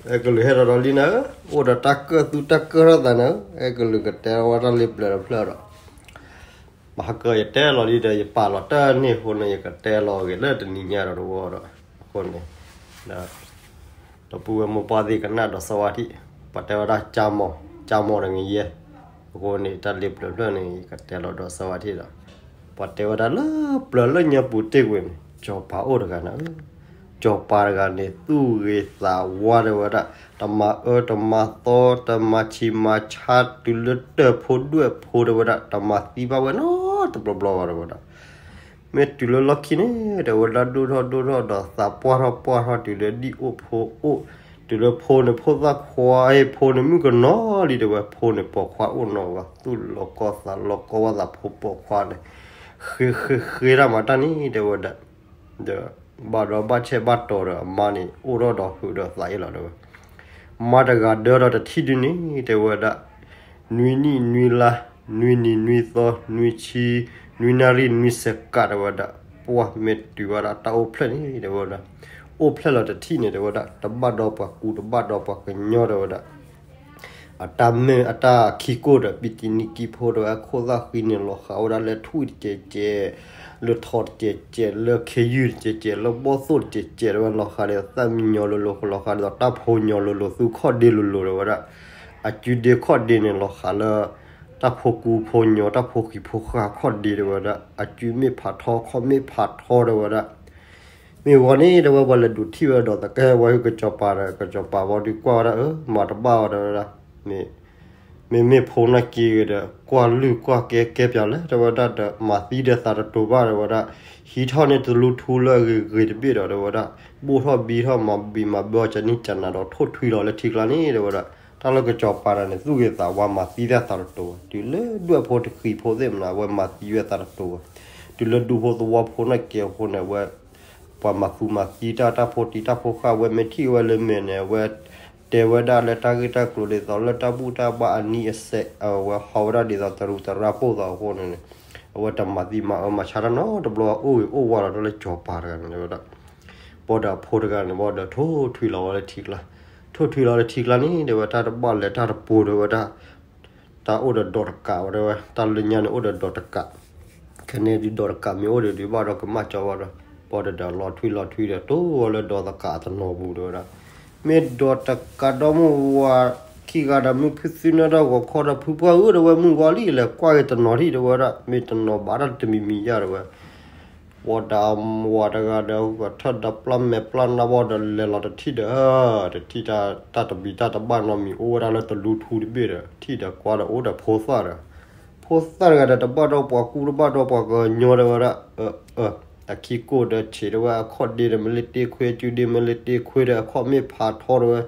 အဲကလုာ်ဟဲထီၣ်ဒီးလံနၤဧၢ, အိၣ်ဒီးတၢ်ကၢၣ်သူတၢ်ကၢၣ်ထီၣ်သးနၤဧၢ, အဲကလုာ်ကတဲဝဲတၢ်လ့ပျၢၤတဖျၢၣ်ဒီး, မဟါကၢယတဲလီၤလံဒီး ယပာ်လီၤတၢ်န့ၣ်အဃိန့ၣ် ယကတဲလီၤဂ့ၤလၢတနံၤညါဒီးတဝီဒီး, အဃိန့ၣ် ဒီပုၢ်ဝဲၢ်မိၢ်ပၢ်သ့ၣ်ကနၣ်ဒီးစီဝါထံၣ်, ပှၤတဲဝဲဒၣ်ကၠါမီၤ, ကၠါမီၤဒီးငယဲၢ်, အဃိန့ၣ် တၢ်လ့ပျၢၤဖျၢၣ်န့ၣ် ယကတဲလီၤဒီးစီဝါထံၣ်ဒီး, ပှၤတဲဝဲဒၣ်လၢပျၢၤလၢညါပူၤတ့ၢ်ကွံာ်န့ၣ် စီၤပၤအိၣ်တဂၤနၤဧၢ, စီၤပၤတဂၤန့ၣ် သူၣ်ဂ့ၤသးဝါတဲဝဲဒၣ်, တမၤအၢတမၤသီ တမၤဆံးမၤဆါ တုၤလၢတၢၢ်ဖိဒွဲၣ်ဖိတဲဝဲဒၣ် တမၤသံဘၣ်ဝဲနီတဘျီဘျီဘၣ်တဲဝဲဒၣ် မ့ၢ်တုၤလၢလီၢ်ခံန့ၣ် တဲဝဲဒၣ်ဒိၣ်ထီၣ်ဒိၣ်ထီၣ်ဒီးသးပှၢ်ထီၣ်ပှၢ်ထီၣ် တုၤလၢဒံၣ်အိၣ်ဖိအိၣ်, တုၤလၢဖိန့ၣ်ဖိသၣ်ခွါအံၤ ဖိန့ၣ်မုၣ်ကနီၤလံတဲဝဲ, ဖိန့ၣ်ပိာ်ခွါအိၣ်နီၤဝဲ သူၣ်လီၤကီသးလီၤကီဝဲသးဖိပိာ်ခွါန့ၣ်, ဃ့ဃ့ဃ့တၢ်မၤတၢ်န့ၣ်တဲဝဲဒၣ် ဒီး ဘၣ်ဒီးဘၣ်ဆဲးဘၣ်တီၤဒီးအမါန့ၣ် အိၣ်ထီၣ်ဒီးဟုးဒီးသးအ့ၣ်လီၤတဲဝဲ, မါတဂၤဒၢဒီးတထံၣ်ဒုန့ၣ် တဲဝဲဒၣ်, နွံနံၣ်နွံလါ, နွံနံၤနွံသီ, နွံဆံ, နွံနၣ်ရံၣ်နွံစဲးကးတဲဝဲဒၣ်, ပှၢ်မ့ၢ်တုၤဝဲဒၣ်တၢ်အိၣ်ဖျဲၣ်န့ၣ်တဲဝဲဒၣ်, အိၣ်ဖျဲၣ်လီၤတထံၣ်န့ၣ်တဲဝဲဒၣ် တဘၣ်ဒီးပှၤကူတဘၣ်ဒီးပှၤကညီတဲဝဲဒၣ် အတၢ်မ့ၢ်အတၢ်ခံကိၣ်ဒီး ပံတံနံကံဖိတဲဝဲ အခိၣ်သၣ်ဃံန့ၣ် လီၤဃးဝဲဒၣ်လၢထွံၣ်တကဲးကဲး, လၢထိးတကဲးကဲး, လၢခ့ယုၢ်တကဲးကဲး, လၢဘီၣ်သိၣ်တကဲးကဲးတဲဝဲ, လီၤဃးဒီးသၣ်မံညီလိၤလိၤ, လီၤဃးဒီးတၢ်ဖိညီလိၤလိၤ, သူခီၣ်ဒ့လိၤလိၤတဲဝဲဒၣ်, အကုဒ့ခီၣ်ဒ့န့ၣ် လီၤဃးလၢ တၢ်ဖိကူဖိညီ, တၢ်ဖိဃံဖိဃာ်ခီၣ်ဒ့တဲဝဲဒၣ်, အကုမ့ၢ်ဖးထီ ခီၣ်မ့ၢ်ဖးထီတဲဝဲဒၣ် မ့ၢ်ဝံၤန့ၣ်တဲဝဲ ပှၤလဲၤဒုးထံၣ်ဝဲဒီး သကဲဝဲဟုကစီၤပၤဒီး ကစီၤပၤဝံၤဒုးကွၢ်ဝဲဒၣ် အၢ မၤတဘၣ်ဝဲတဲဝဲဒၣ်, မ့မ့ၢ် မ့မ့ၢ်ဖိနာ်က့ဒီး ကွၢ်လုၢ်ကွၢ်ကဲကဲပၠးလဲၣ်တဲဝဲဒၣ်ဒီး မၤသံဒီးသးတတိၤဘၣ်တဲဝဲဒၣ်, ဟံးထီၣ်န့ၢ်တလူထူလၢအဂ့ၤဂ့ၤတဘ့ၣ်ဒီးတဲဝဲဒၣ်, ဘိၣ်ထီၣ်ဘံထီၣ် မၤဘံမၤဘၢအီၤကနံၣ်ကနၤဒီး ထိၣ်ထွံလီၤလၢထံကျါန့ၣ်တဲဝဲဒၣ်, တၢ်လၢကစီၤပၤတဂၤန့ၣ် သူၣ်ဂ့ၤသးဝါ မၤသံတၢ်သးတတိၤဝဲ, တုၤလၢဒွဲၣ်ဖိတဃံဖိသ့ၣ်မနၤ အဝဲမၤသံဝဲသးတတိၤဝဲ, တုၤလၢဒူဖိသဝီဖိနာ်က့အဃိန့ၣ် အဝဲ ပှၤမၤသူမၤသံတၢ် တၢ်ဖိတံၤတၢ်ဖိဃၢ် အဝဲမ့ၢ်ထံၣ်ဝဲလၢမဲာ်န့ၣ် အဝဲတဲဝဲဒၣ်လၢတၢ်ဂ့ၢ်တၢ်ကျိၤဒ်သိးလၢတၢ်ဘူၣ်တၢ်ဘါအနံၤအစဲး အဝဲဟီဝဲဒၣ်ဒ်သိးတရူးသရၣ်ပိၢ်သးအဃိန့ၣ် အဝဲတမၤသံမၤအၢမၤဆါတၢ်နီတဘျီ အိၣ်ဂ့ၤအိၣ်ဝါလီၤတၢ်လၢကစီၤပၤတဂၤန့ၣ်တဲဝဲဒၣ်, ဘၣ်ဒီးအဖိတဂၤန့ၣ် ဘၣ်ဒီးထိၣ်ထွံလီၤဝဲလၢထံကျါ, ထိၣ်ထွံလီၤလၢထံကျါန့ၣ် တဲဝဲတၢ်တဘၣ်လဲၤတၢ်တပူၤတဲဝဲဒၣ် တၢ်အိၣ်ဒီးဒီးတကးဝဲတဲဝဲ တၢ်လၢညါန့ၣ်အိၣ်ဒီးဒီးတကး, ခဲန့ၣ်ဒုးဒီးတကးမ့ၢ်အိၣ်ဒီးဒုး ဘၣ်ဒီးကမၣ်ကၠီဘၣ်ဒီး ဘၣ်ဒီးဒီးလီၤထွံလီၤထွံဒီး တိၢ်ဝဲလၢဒီးတကးအတနီၤပူၤတဲဝဲဒၣ်, မ့ၢ်ဒီးတကးဒီမုၢ်ဝါခံဂၤဒီး မုၢ်ဖုသုနၢဒီးဂီၤခီဒီး ဖုပှၢ်ဧၢ တဲဝဲ မုၢ်ဝါလံ လဲၤကွၢ်က့ၤတနီၤထံၣ်တဲဝဲဒၣ် မ့ၢ်တနီၤဘၣ်တၢ်တမံၤမံၤယါတဲဝဲ ဝံၤဒီးဝၤတဂၤဒီး ထၢၣ်ဒီးပျၢ်မဲာ်ပျၢ်နါဘီဒီး လဲၤလီၤတထံၣ်ဒီး တထံၣ်တၢ်တဘံၣ်တၢ်တဘၣ်နီတမံၤ အိၣ်ဝဲဒၣ်လၢတလူထူတဘ့ၣ်ဒီး ထံၣ်ဒီးကွၢ်ဒီးအိၣ်ဒီးဖိသၣ်ဒီး ဖိသၣ်တဂၤဒီး တဘၣ်ဒီးပှၤကူတဘၣ်ဒီးပှၤကညီတဲဝဲဒၣ်, အၢ အၢ အခံကိၣ်ဒီးဆံးတဲဝဲ အခီၣ်ဒ့ဒီးမ့ၢ်လၢတ့ခွ့ အကုဒ့မ့ၢ်လၢတ့ခွ့ဒီး အခီၣ်မ့ၢ်ဖးထီတဲဝဲ,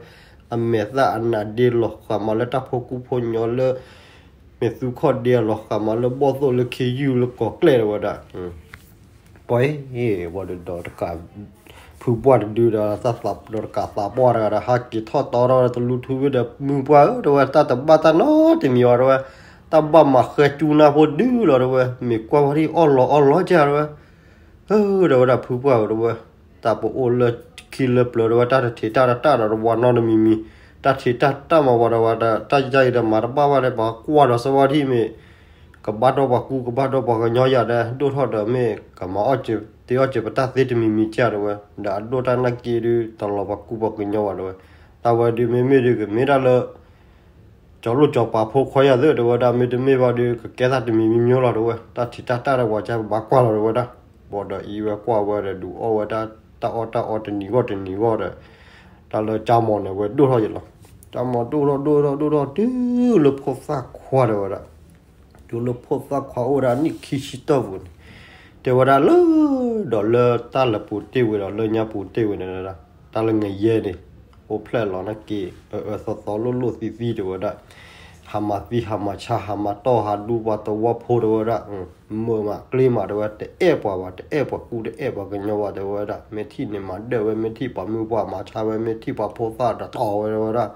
အမဲာ်သၣ်အနးဒ့လီၤဃးမးလၢတၢ်ဖိကူဖိညီလၢ မ့ၢ်သူခီၣ်ဒ့အလီၤဃးမးလၢဘီၣ်သိၣ်လၢခ့ယုၢ်လၢကီၤကျဲၢ်တဲဝဲဒၣ်, ပှၤအံၤ ဝံၤဒီးဒီးတကး ဖုပှၢ်တဒုဒီး တၢ်သးဒီးတကးသးပှၢ်တဂၤဒီး ဟးက့ၤထီၣ်တီထီၣ်ဒီးတလူထူဝံၤဒီး မုၢ်ပှၢ်ဧၢ တဲဝဲ တၢ်တဘၣ်တၢ်နီတမံၤဘၣ်တဲဝဲ, တၢ်ဘၣ်မၤဃဲကၠူနၢ်ဖိဒုလီၤတဲဝဲ, မ့ၢ်ကွၢ်ဝဲဒၣ်အီၣ်လီၤအီၣ်လီၤကတဲဝဲ တဲဝဲဒၣ်ဖုပှၢ်ဧၢတဲဝဲ, တၢ်ပအိၣ်လၢခံလၢပျၢၤတဲဝဲ တၢ်တထံးတၢ်တတၢ်ဒီးတဝီနီတမံၤမံၤ, တၢ်ထံးတၢ်တၢ်မၤဝဲဒီးဝဲဒၣ် တၢ်ယါအံၤဒီးမၤတဘၣ်ဘၣ်ဒီး ပှၤကွၢ်ဒီးစဝါထံၣ်မ့ၢ် ကဘၣ်ဒီးပှၤကူကဘၣ်ဒီးပှၤကညီယၤဒီး ဒိၣ်ထီၣ်ဒီးမ့ၢ် ကမၤအီၣ်စ့တ့အီၣ်စ့ပတၢ်သ့တမံၤမံၤကတဲဝဲ, ဒီးအဒိၣ်တၢ်နာ်က့ဒုး တလီၤပှၤကူပှၤကညီဘၣ်တဲဝဲ, တၢ်ဝဲဒုးမ့မ့ၢ်ဒုးကမ့ၢ်တၢ်လၢ ကၠီၤလိၣ်ကၠီၤပၤဖိခွါယၤသ့ၣ်တဲဝဲဒၣ် မ့တမ့ၢ်ဘၣ်ဒီး ကကဲသးတမံၤမံၤမံၤလီၤတဲဝဲ, တၢ်ထံးတၢ်တၢ်ဒီးပှၤကဘၣ်ကွၢ်လီၤတဲဝဲဒၣ်, ဘၣ်ဒီးအံၤဝဲကွၢ်ဝဲဒီးဒုးအီၣ်ဝဲဒၣ် တၢ်အီၣ်တၢ်အီတနံၤဂီၢ်တနံၤဂီၢ်ဒီး တၢ်လၢကၠါမီၤန့ၣ် ဝဲဒိၣ်ထီၣ်ယံၤလီၤ, ကၠါမီၤဒိၣ်ထီၣ်ဒိၣ်ထီၣ်ဒိၣ်ထီၣ်တုၤလၢဖိသၣ်ခွါတဲဝဲဒၣ် တုၤလၢဖိသၣ်ခွါအိၣ်ဝဲဒၣ်နံၣ်ခံဆံတီၢ်ပူၤန့ၣ်, တဲဝဲဒၣ်လၢ ဒီးလၢတၢ်လၢပူၤတ့ၢ်ဝဲဒီးလၢညါပူၤတ့ၢ်ဝဲန့ၣ်, တၢ်လၢငယဲၢ်န့ၣ် အိၣ်ဖျဲၣ်လီၤနာ်က့ အၢအၢသီသီလိၣ်လိၣ်သံသံတဲဝဲဒၣ်, ဟးမၤသံဟးမၤဆါ ဟးမၤတီၢ်ဟးဒူပှၤသဝီဖိတဲဝဲဒၣ်, မုာ်မးကျ့မးတဲဝဲ တအဲၣ်ပှၤဘၣ် တအဲၣ်ပှၤကူတအဲၣ်ပှၤကညီဘၣ်တဲဝဲဒၣ်, မ့ၢ်ထံၣ်န့ၣ်မၤဒၢၣ်ဝဲ မ့ၢ်ထံၣ်ပှၤမုၢ်ပှၢ်မၤဆါဝဲ မ့ၢ်ထံၣ်ပှၤဖိသၣ်ဒီးတီၢ်ဝဲတဲဝဲဒၣ်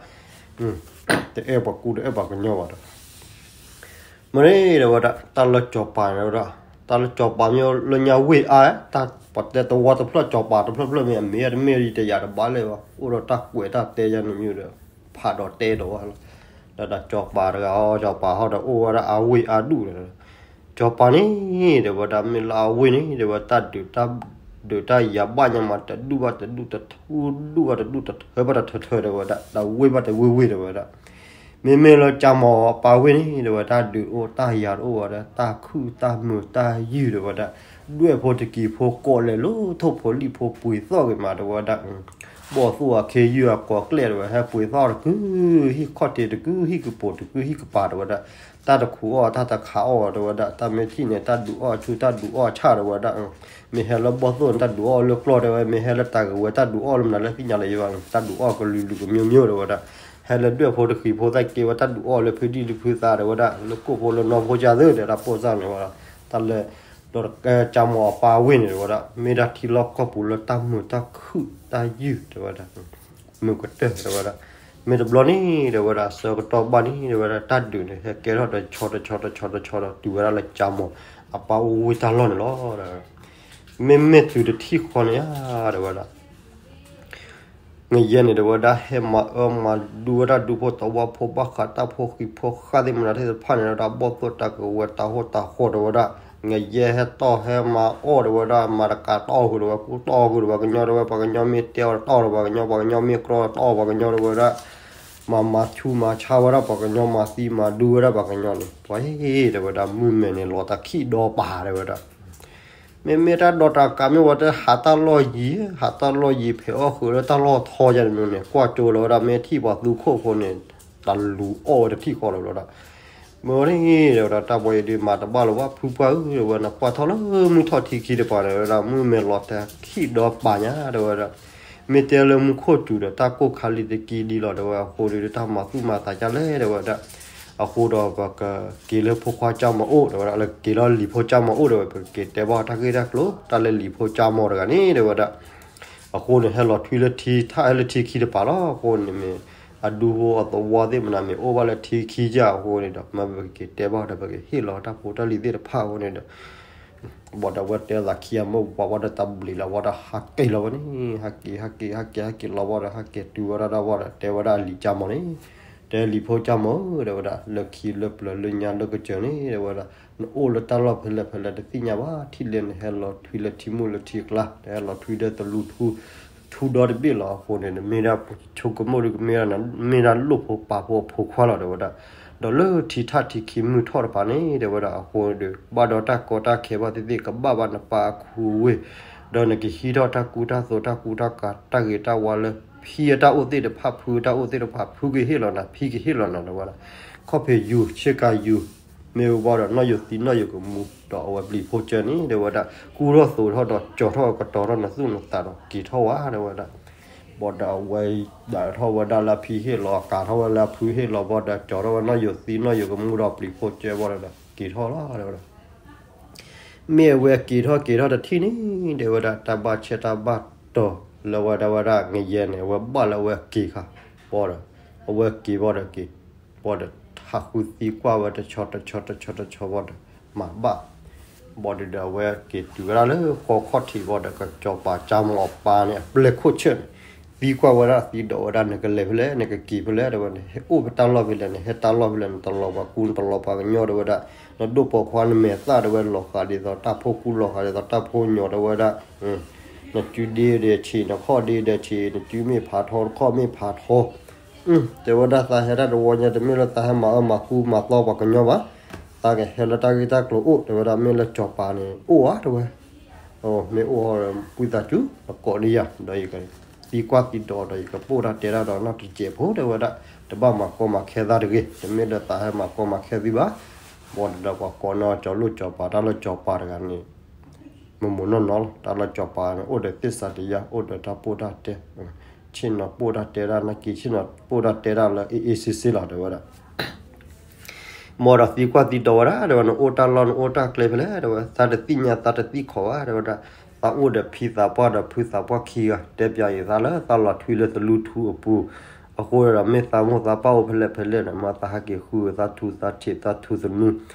တအဲၣ်ပှၤကူတအဲၣ်ပှၤကညီဘၣ်ဒီး, မ့ၢ်န့ၣ်တဲဝဲဒၣ် တၢ်လၢကၠီၤပၤန့ၣ်ဝဲဒၣ်, တၢ်လၢစီၤပၤမ့ၢ်လၢညါဝ့ၢ်အါ, တၢ်ပတဲသဝီတဖျၢၣ် စီၤပၤတဖျၢၣ်ဖျၢၣ်မ့ၢ်အမ့ၢ်တမ့ၢ်တယာ်တဘၣ်လဲၣ်ဘၣ်, အိၣ်ဒီးတၢ်ကွဲးတၢ်တဲယါန့ၣ်မ့ၢ်ဒီး ဖးဒီးတဲဒီးဝဲလီၤ. ဒီးတၢ်စီၤပၤတဂၤဟီ စီၤပၤဟီဒီးအိၣ်ဝဲဒၣ်အဝ့ၢ်အါဒူၣ်ဒီး စီၤပၤန့ၣ် တဲဝဲဒၣ် မ့ၢ်လၢအဝ့ၢ်န့ၣ် တဲဝဲ တၢ်ဒုးတၢ် ဒုးတၢ်ယၤဘၣ်ညါမး တဒူၣ်ဘၣ်တဒူၣ် တထူဒူၣ်ဘၣ်တဒူၣ် တထၢဘၣ်တထၢထၢ တဲဝဲဒၣ် တဝ့ၢ်ဘၣ်တဝ့ၢ်ဝ့ၢ် တဲဝဲဒၣ်. မ့မ့ၢ်လၢကၠၢမီၤအပၢ်ဝ့ၢ်န့ၣ် တဲဝဲ တၢ်ဒုးတအိၣ် တၢ်ယၤတအိၣ်ဝဲဒၣ် တၢ်ခုၣ်တၢ်မုာ်တၢ်ယုၢ် တဲဝဲဒၣ် ဒွဲၣ်ဖိတကံၤဖိကိးလဲၤလိာ်ထိၣ်ဖိလံၣ်ဖိပှ့ၤသီၣ်ဂ့ၤမး တဲဝဲဒၣ် ဘီၣ်သိၣ်အခ့ယုၢ်အကိးကျဲ တဲဝဲ ဟဲပှ့ၤသီၣ်တကုၢ် ဟံၣ်ခီၣ်ထံးတကုၢ် ဟံၣ်ကပိာ်တကုၢ် ဟံၣ်ကပၤ တဲဝဲဒၣ် တၢ်တခူးအီၣ် တၢ်တခးအီၣ် တဲဝဲဒၣ် တၢ်မ့ၢ်ထံၣ်န့ၣ် တၢ်ဒုးအီၣ်ဆူၣ် တၢ်ဒုးအီၣ်ဆၣ် တဲဝဲဒၣ် မ့ၢ်ဟဲလၢဘီၣ်သိၣ်န့ၣ် တၢ်ဒုးအီၣ်လၢကျီၢ် တဲဝဲ မ့ၢ်ဟဲလၢတၢ်ကဝဲၤ တၢ်ဒုးအီၣ်လၢမနုၤလၢသ့ၣ်ညါလၢယဘၣ် တၢ်ဒုးအီၣ်ကလုာ်လုာ်ကမျိုးမျိုး တဲဝဲဒၣ် ဟဲလၢဒွဲၣ်ဖိတကံၤဖိသၣ်က့ဝဲ တၢ်ဒုးအီၣ်လၢဖုဒံၣ်လၢဖုသး တဲဝဲဒၣ် လၢကိၣ်ဖိလၢနီၢ်ဖိကၢ်သ့ၣ် တဲဝဲဒၣ် ပိၢ်စၢ်န့ၣ်ဝဲဒၣ် တၢ်လၢ ဒီးကၠၢမီၤအပၢ်ဝ့ၢ်န့ၣ် တဲဝဲဒၣ် မ့ၢ်ဒၣ်ထံလီၢ်ကီၢ်ပူၤလၢတၢ်မုာ်တၢ်ခုၣ်တၢ်ယုၢ် တဲဝဲဒၣ် မုာ်ကတၢၢ် တဲဝဲဒၣ် မ့ၢ်တဘျီန့ၣ် တဲဝဲဒၣ် ဆၢကတီၢ်ဘၣ်န့ၣ် တဲဝဲဒၣ် တၢ်ဒုးန့ၣ် ဟဲကဲထီၣ်တဆီတဆီတဆီတဆီဒီး တုၤဝဲဒၣ်လၢကၠၢမီၤအပၢ်အိၣ်ဝ့ၢ်တၢ်လီၢ်န့ၣ်လီၤ. မ့မ့ၢ်တုၤတထံၣ်ဃီန့ၣ်ဧါ တဲဝဲဒၣ် ငယဲၢ်န့ၣ် တဲဝဲဒၣ် ဟဲမၤအၢမၤဒူဝဲဒၣ် ဒူဖိသဝီဖိ ဘၣ်ဃးတၢ်ဖိဃံဖိဃာ်သ့ၣ်မနုၤသ့ၣ်တဖၣ်န့ၣ်ဒီး ဘီၣ်သိၣ်တၢ်ကဝဲၤ တၢ်ဟီၣ်တၢ်ဃီ တဲဝဲဒၣ် ငယဲၢ်ဟဲတီၢ်ဟဲမၤအီၣ် တဲဝဲဒၣ် မၤတကးတီၢ်ဃုာ် တဲဝဲ ကူတီၢ်ဃုာ် တဲဝဲ ကညီ တဲဝဲ ပှၤကညီမ့ၢ်တဲအီၤတီၢ်ဒီးပှၤကညီ ပှၤကညီမ့ၢ်ကြီတီၢ်ပှၤကညီ တဲဝဲဒၣ် မၤမၤဆူးမၤဆါဝဲဒၣ်ပှၤကညီ မၤသံမၤဒူဝဲဒၣ်ပှၤကညီန့ၣ် ပှၤဟ့ၣ် တဲဝဲဒၣ် မုၢ်မဲာ်န့ၣ် လီၤတၢ်ခံးဒီပၤ တဲဝဲဒၣ် မ့မ့ၢ်တၢ်ဒီးတၢ်ကးမ့ၢ်ဝဲတဟးတၢ်လီၢ်ယံၤ ဟးတၢ်လီၢ်ယံၤ ဖဲးအီၣ်ဃုာ်လၢတၢ်လီၢ်ထီယါန့ၣ်န့ၣ် ကွၢ်ကၠိလီၤဝဲဒၣ် မ့ၢ်ထံၣ်ပှၤသူခိၣ်ဖိန့ၣ် တလူၤအီၣ်ဝဲတထံၣ်ဃီလီၤဝဲဒၣ် မ့ၢ်ဝဲန့ၣ် တဲဝဲဒၣ် တၢ်ပှၤအံၤဒုးမၤတဘၣ်လၢၤဘၣ် ဖုပှၢ်ဧၢ တဲဝဲ နကွၢ်ထီၣ်လၢမုၢ်ထီၣ်ထံခံတပၤန့ၣ် တဲဝဲဒၣ် မုၢ်မဲာ်လီၤတၢ်ခံးဒီပၤညါ တဲဝဲဒၣ် မ့ၢ်တဲလၢမူခိၣ်စူၤဒီး တၢ်ကိၢ်ခါလံတကံဒံလီၤ တဲဝဲ အဃိဒီး တၢ်မၤသူၣ်မၤသးကလဲၣ် တဲဝဲဒၣ် အဃိဒီးပကက့ၤလၢဖိခွါကၠၢမီၤအိၣ် တဲဝဲဒၣ် လၢကက့ၤလီၤလံၤဖိကၠၢမီၤအိၣ် တဲဝဲ ပကက့ၤတဲဘၣ်တၢ်ဂ့ၢ်တၢ်ကျိၤ တၢ်လၢလံၤဖိကၠၢမီၤတဂၤန့ၣ် တဲဝဲဒၣ် အဃိန့ၣ် ဟဲလီၤထွံလၢထံ ထၣ်ဟဲလၢထံခံတပၤလီၤ အဃိန့ၣ်မ့ၢ် အဒူဖိအသဝီသ့ၣ်မနုၤမ့ၢ်အိၣ်ဘၣ်လၢထံခံကၢ်အဃိန့ၣ်ဒီး မ့ၢ်ပကက့ၤတဲဘၣ်ဒီး ပကဟ့ၣ်လီၤတၢ်ဖိတၢ်လံၤသ့ၣ်တဖၣ်အဃိန့ၣ်ဒီး ဘၣ်ဒီးအဝဲတဲသးခံဂၤမ့ၢ်ပှၤဘၣ်ဒီးတၢ်ဘျံးလီၤဘၣ်ဒီးဟးက့ၤလီၤဝဲန့ၣ် ဟးက့ၤ ဟးက့ၤ ဟးက့ၤ ဟးက့ၤလီၤဘၣ်ဒီး ဟးက့ၤတုၤဝဲဒၣ်တၢ်ဘၣ်ဒီး တဲဝဲဒၣ်လံၤကၠၢမီၤန့ၣ် တဲလံၤဖိကၠၢမီၤဧၢ တဲဝဲဒၣ် လၢခံလၢပျၢၤလၢညါလၢကစၢၢ်န့ၣ် တဲဝဲဒၣ် နအိၣ်လၢတၢ်လီၢ်ဖဲလဲၣ်ဖဲလဲၣ်တသ့ၣ်ညါဘၣ် ထံၣ်လဲၣ်နဟဲလီၤထွံလၢထံမုၢ်လၢထံကျါ နဟဲလီၤထွံဒီးသလူထူ ထူဒီတဘ့ၣ်လီၤ အဃိန့ၣ် နမ့ၢ်ဒၣ်ဆိကမိၣ်ဒုးကမ့ၢ်ဒၣ် မ့ၢ်ဒၣ်လိၣ်ဖိပာ်ဖိအဖိခွါလီၤ တဲဝဲဒၣ် ဒီးလၢထံထၣ်ထံခံမုၢ်ထီၣ်တပၤန့ၣ် တဲဝဲဒၣ် အဃိဒီး ဘၣ်ဒီးတၢ်ကီတၢ်ခဲဘၣ်သ့ၣ်သ့ၣ် ကဘၣ်ဘၣ်နပၢ်အခူအဝ့ၢ် ဒီးနကဟံးထီၣ်တၢ်ကူတၢ်သိးတၢ်ကူတၢ်ကၤတၢ်ဂ့ၤတၢ်ဝါလၢ ဖံအတၢ်အိၣ်သ့ၣ်တဖၣ် ဖုအတၢ်အိၣ်သ့ၣ်တဖၣ် ဖုကဟ့ၣ်လီၤနၤ ဖံကဟ့ၣ်လီၤနၤ တဲဝဲဒၣ် ခီၣ်ဖံးယူၤ ဆ့ကၤယူၤ မ့ၢ်အိၣ်ဘၣ်ဒီးနီၣ်ယိၤသံနီၣ်ယိၤကမူ ဒီးအဝဲပျံၤဖိကၠၢန့ၣ် တဲဝဲဒၣ် ကူထီၣ်သိးထီၣ်ဒီးကၠီၤထီၣ်ကတီၤထီၣ်နသူၣ်နသးဒီးက့ၤထီၣ်ဝဲ တဲဝဲဒၣ် ဘၣ်ဒီးအဝဲဒၣ်ထီၣ်ဝဲဒၣ်လၢအဖံဟ့ၣ်လီၤ ကၤထီၣ်ဝဲလၢအဖုဟ့ၣ်လီၤဘၣ်ဒီး ကၠီၤထီၣ်ဝဲနီၣ်ယိၤသံနီၣ်ယိၤကမူဒီးပျံၤဖိကၠၢဘၣ်ဒီး က့ၤထီၣ်လီၤ တဲဝဲဒၣ် မ့ၢ်အဝဲက့ၤထီၣ်က့ၤထီၣ်တထံၣ်န့ၣ် တဲဝဲဒၣ် တၢ်ဘၣ်ဆဲးတၢ်ဘၣ်တီၤလၢဝဲဒၣ်ဝဲဒၣ်ငယဲၢ်န့ၣ် အဝဲဘၣ်လၢအဝဲက့ၤခါ ဘၣ်ဒီး အဝဲက့ၤဘၣ်ဒီးက့ၤ ဘၣ်ဒီး ဟးဃုသံကွၢ်ဝဲတဆီတဆီတဆီတဆီဘၣ်ဒီး မၤဘၣ် ဘၣ်ဒီး အဝဲက့ၤတုၤဝဲဒၣ်လၢဃီခီၣ်ထံးဘၣ်ဒီး ကစီၤပၤကၠၢမီၤအပၢ်န့ၣ် အပျဲၢ်ခိၣ်ဆၢၣ်န့ၣ် သံကွၢ်ဝဲဒၣ်သံဒိးဝဲဒၣ် နကလဲၤဖဲလဲၣ် နကက့ၤဖဲလဲၣ် တဲဝဲ နအိၣ်ဖဲတၢ်လီၢ်ဖဲလဲၣ် နဟဲတၢ်လီၢ်ဖဲလဲၣ် နတလီၤပှၤကူ နတလီၤပှၤကညီ တဲဝဲဒၣ် နဒိၣ်ပိာ်ခွါနမဲာ်သၣ် တဲဝဲ လီၤဃးဒ်သိးတၢ်ဖိကူ လီၤဃးဒ်သိးတၢ်ဖိညီ တဲဝဲဒၣ် နစုဒ့ဒဲးဆံး နခီၣ်ဒ့ဒဲးဆံး နစုမ့ၢ်ဖးထီ နခီၣ်မ့ၢ်ဖးထီ တဲဝဲဒၣ် သးဟဲတၢ်တဝီညါ တမ့ၢ်လၢသးဟဲမၤအၢမၤကူမၤသီပှၤကညီဘၣ် သးကဟဲလၢတၢ်ဂ့ၢ်တၢ်ကျိၤအိၣ် တဲဝဲဒၣ် မ့ၢ်လၢစီၤပၤန့ၣ် အိၣ်ဧါ တဲဝဲ မ့ၢ်အိၣ်ဒီး ပုၢ်သးစူၤ နကိးန့ၢ်ယၤ ဒီးယကသံကွၢ်သံဒိးဒီး ယကပိၢ်တၢ်တဲတၢ်ဒီးနီၢ်တစဲးဖိ တဲဝဲဒၣ် တဘၣ်မၤကီမၤခဲသးတဂ့ၤ တမ့ၢ်လၢသးဟဲမၤကီမၤခဲသုဘၣ် ဘၣ်ဒီး ပှၤကိးန့ၢ်အီၤကၠီၤလိၣ်ကၠီၤပၤ တၢ်လၢစီၤပၤတဂၤန့ၣ် မ့ၢ်မ့ၢ်နီၢ်နီၢ်လီၤ တၢ်လၢစီၤပၤန့ၣ် အိၣ်ဒီးသစ္စာတရား အိၣ်ဒီးတၢ်ပိၢ်တၢ်တဲ ဆ့ၣ်နီၤပိၢ်တၢ်တဲတၢ် နာ်က့ဆ့ၣ်နီၤပိၢ်တၢ်တဲတၢ်လၢ အေးအေးဆေးဆေး လီၤ တဲဝဲဒၣ် မ်ဒီးသံကွၢ်သံဒိးဝဲဒၣ် တဲဝဲ နအိၣ်တၢ်လီၢ်နအိၣ်တၢ်ကျဲဖဲလဲၣ် တဲဝဲ သးတသ့ၣ်ညါသးတသံၣ်ခီၣ်ဘၣ် တဲဝဲဒၣ် သးအိၣ်ဒီးဖံသးပှၢ်ဒီးဖုသးပှၢ်ခံဂၤ တဲပၠးအံၤသးလၢသးလီၤထွံလၢသလူထူအပူၤ အဃိဒီး မ့ၢ်သးမိၢ်သးပၢ်အိၣ်ဖဲလဲၣ်ဖဲလဲၣ်န့ၣ် မ့ၢ်သးဟဲက့ၤဃုသးထူသးထံးသးထူသနူ,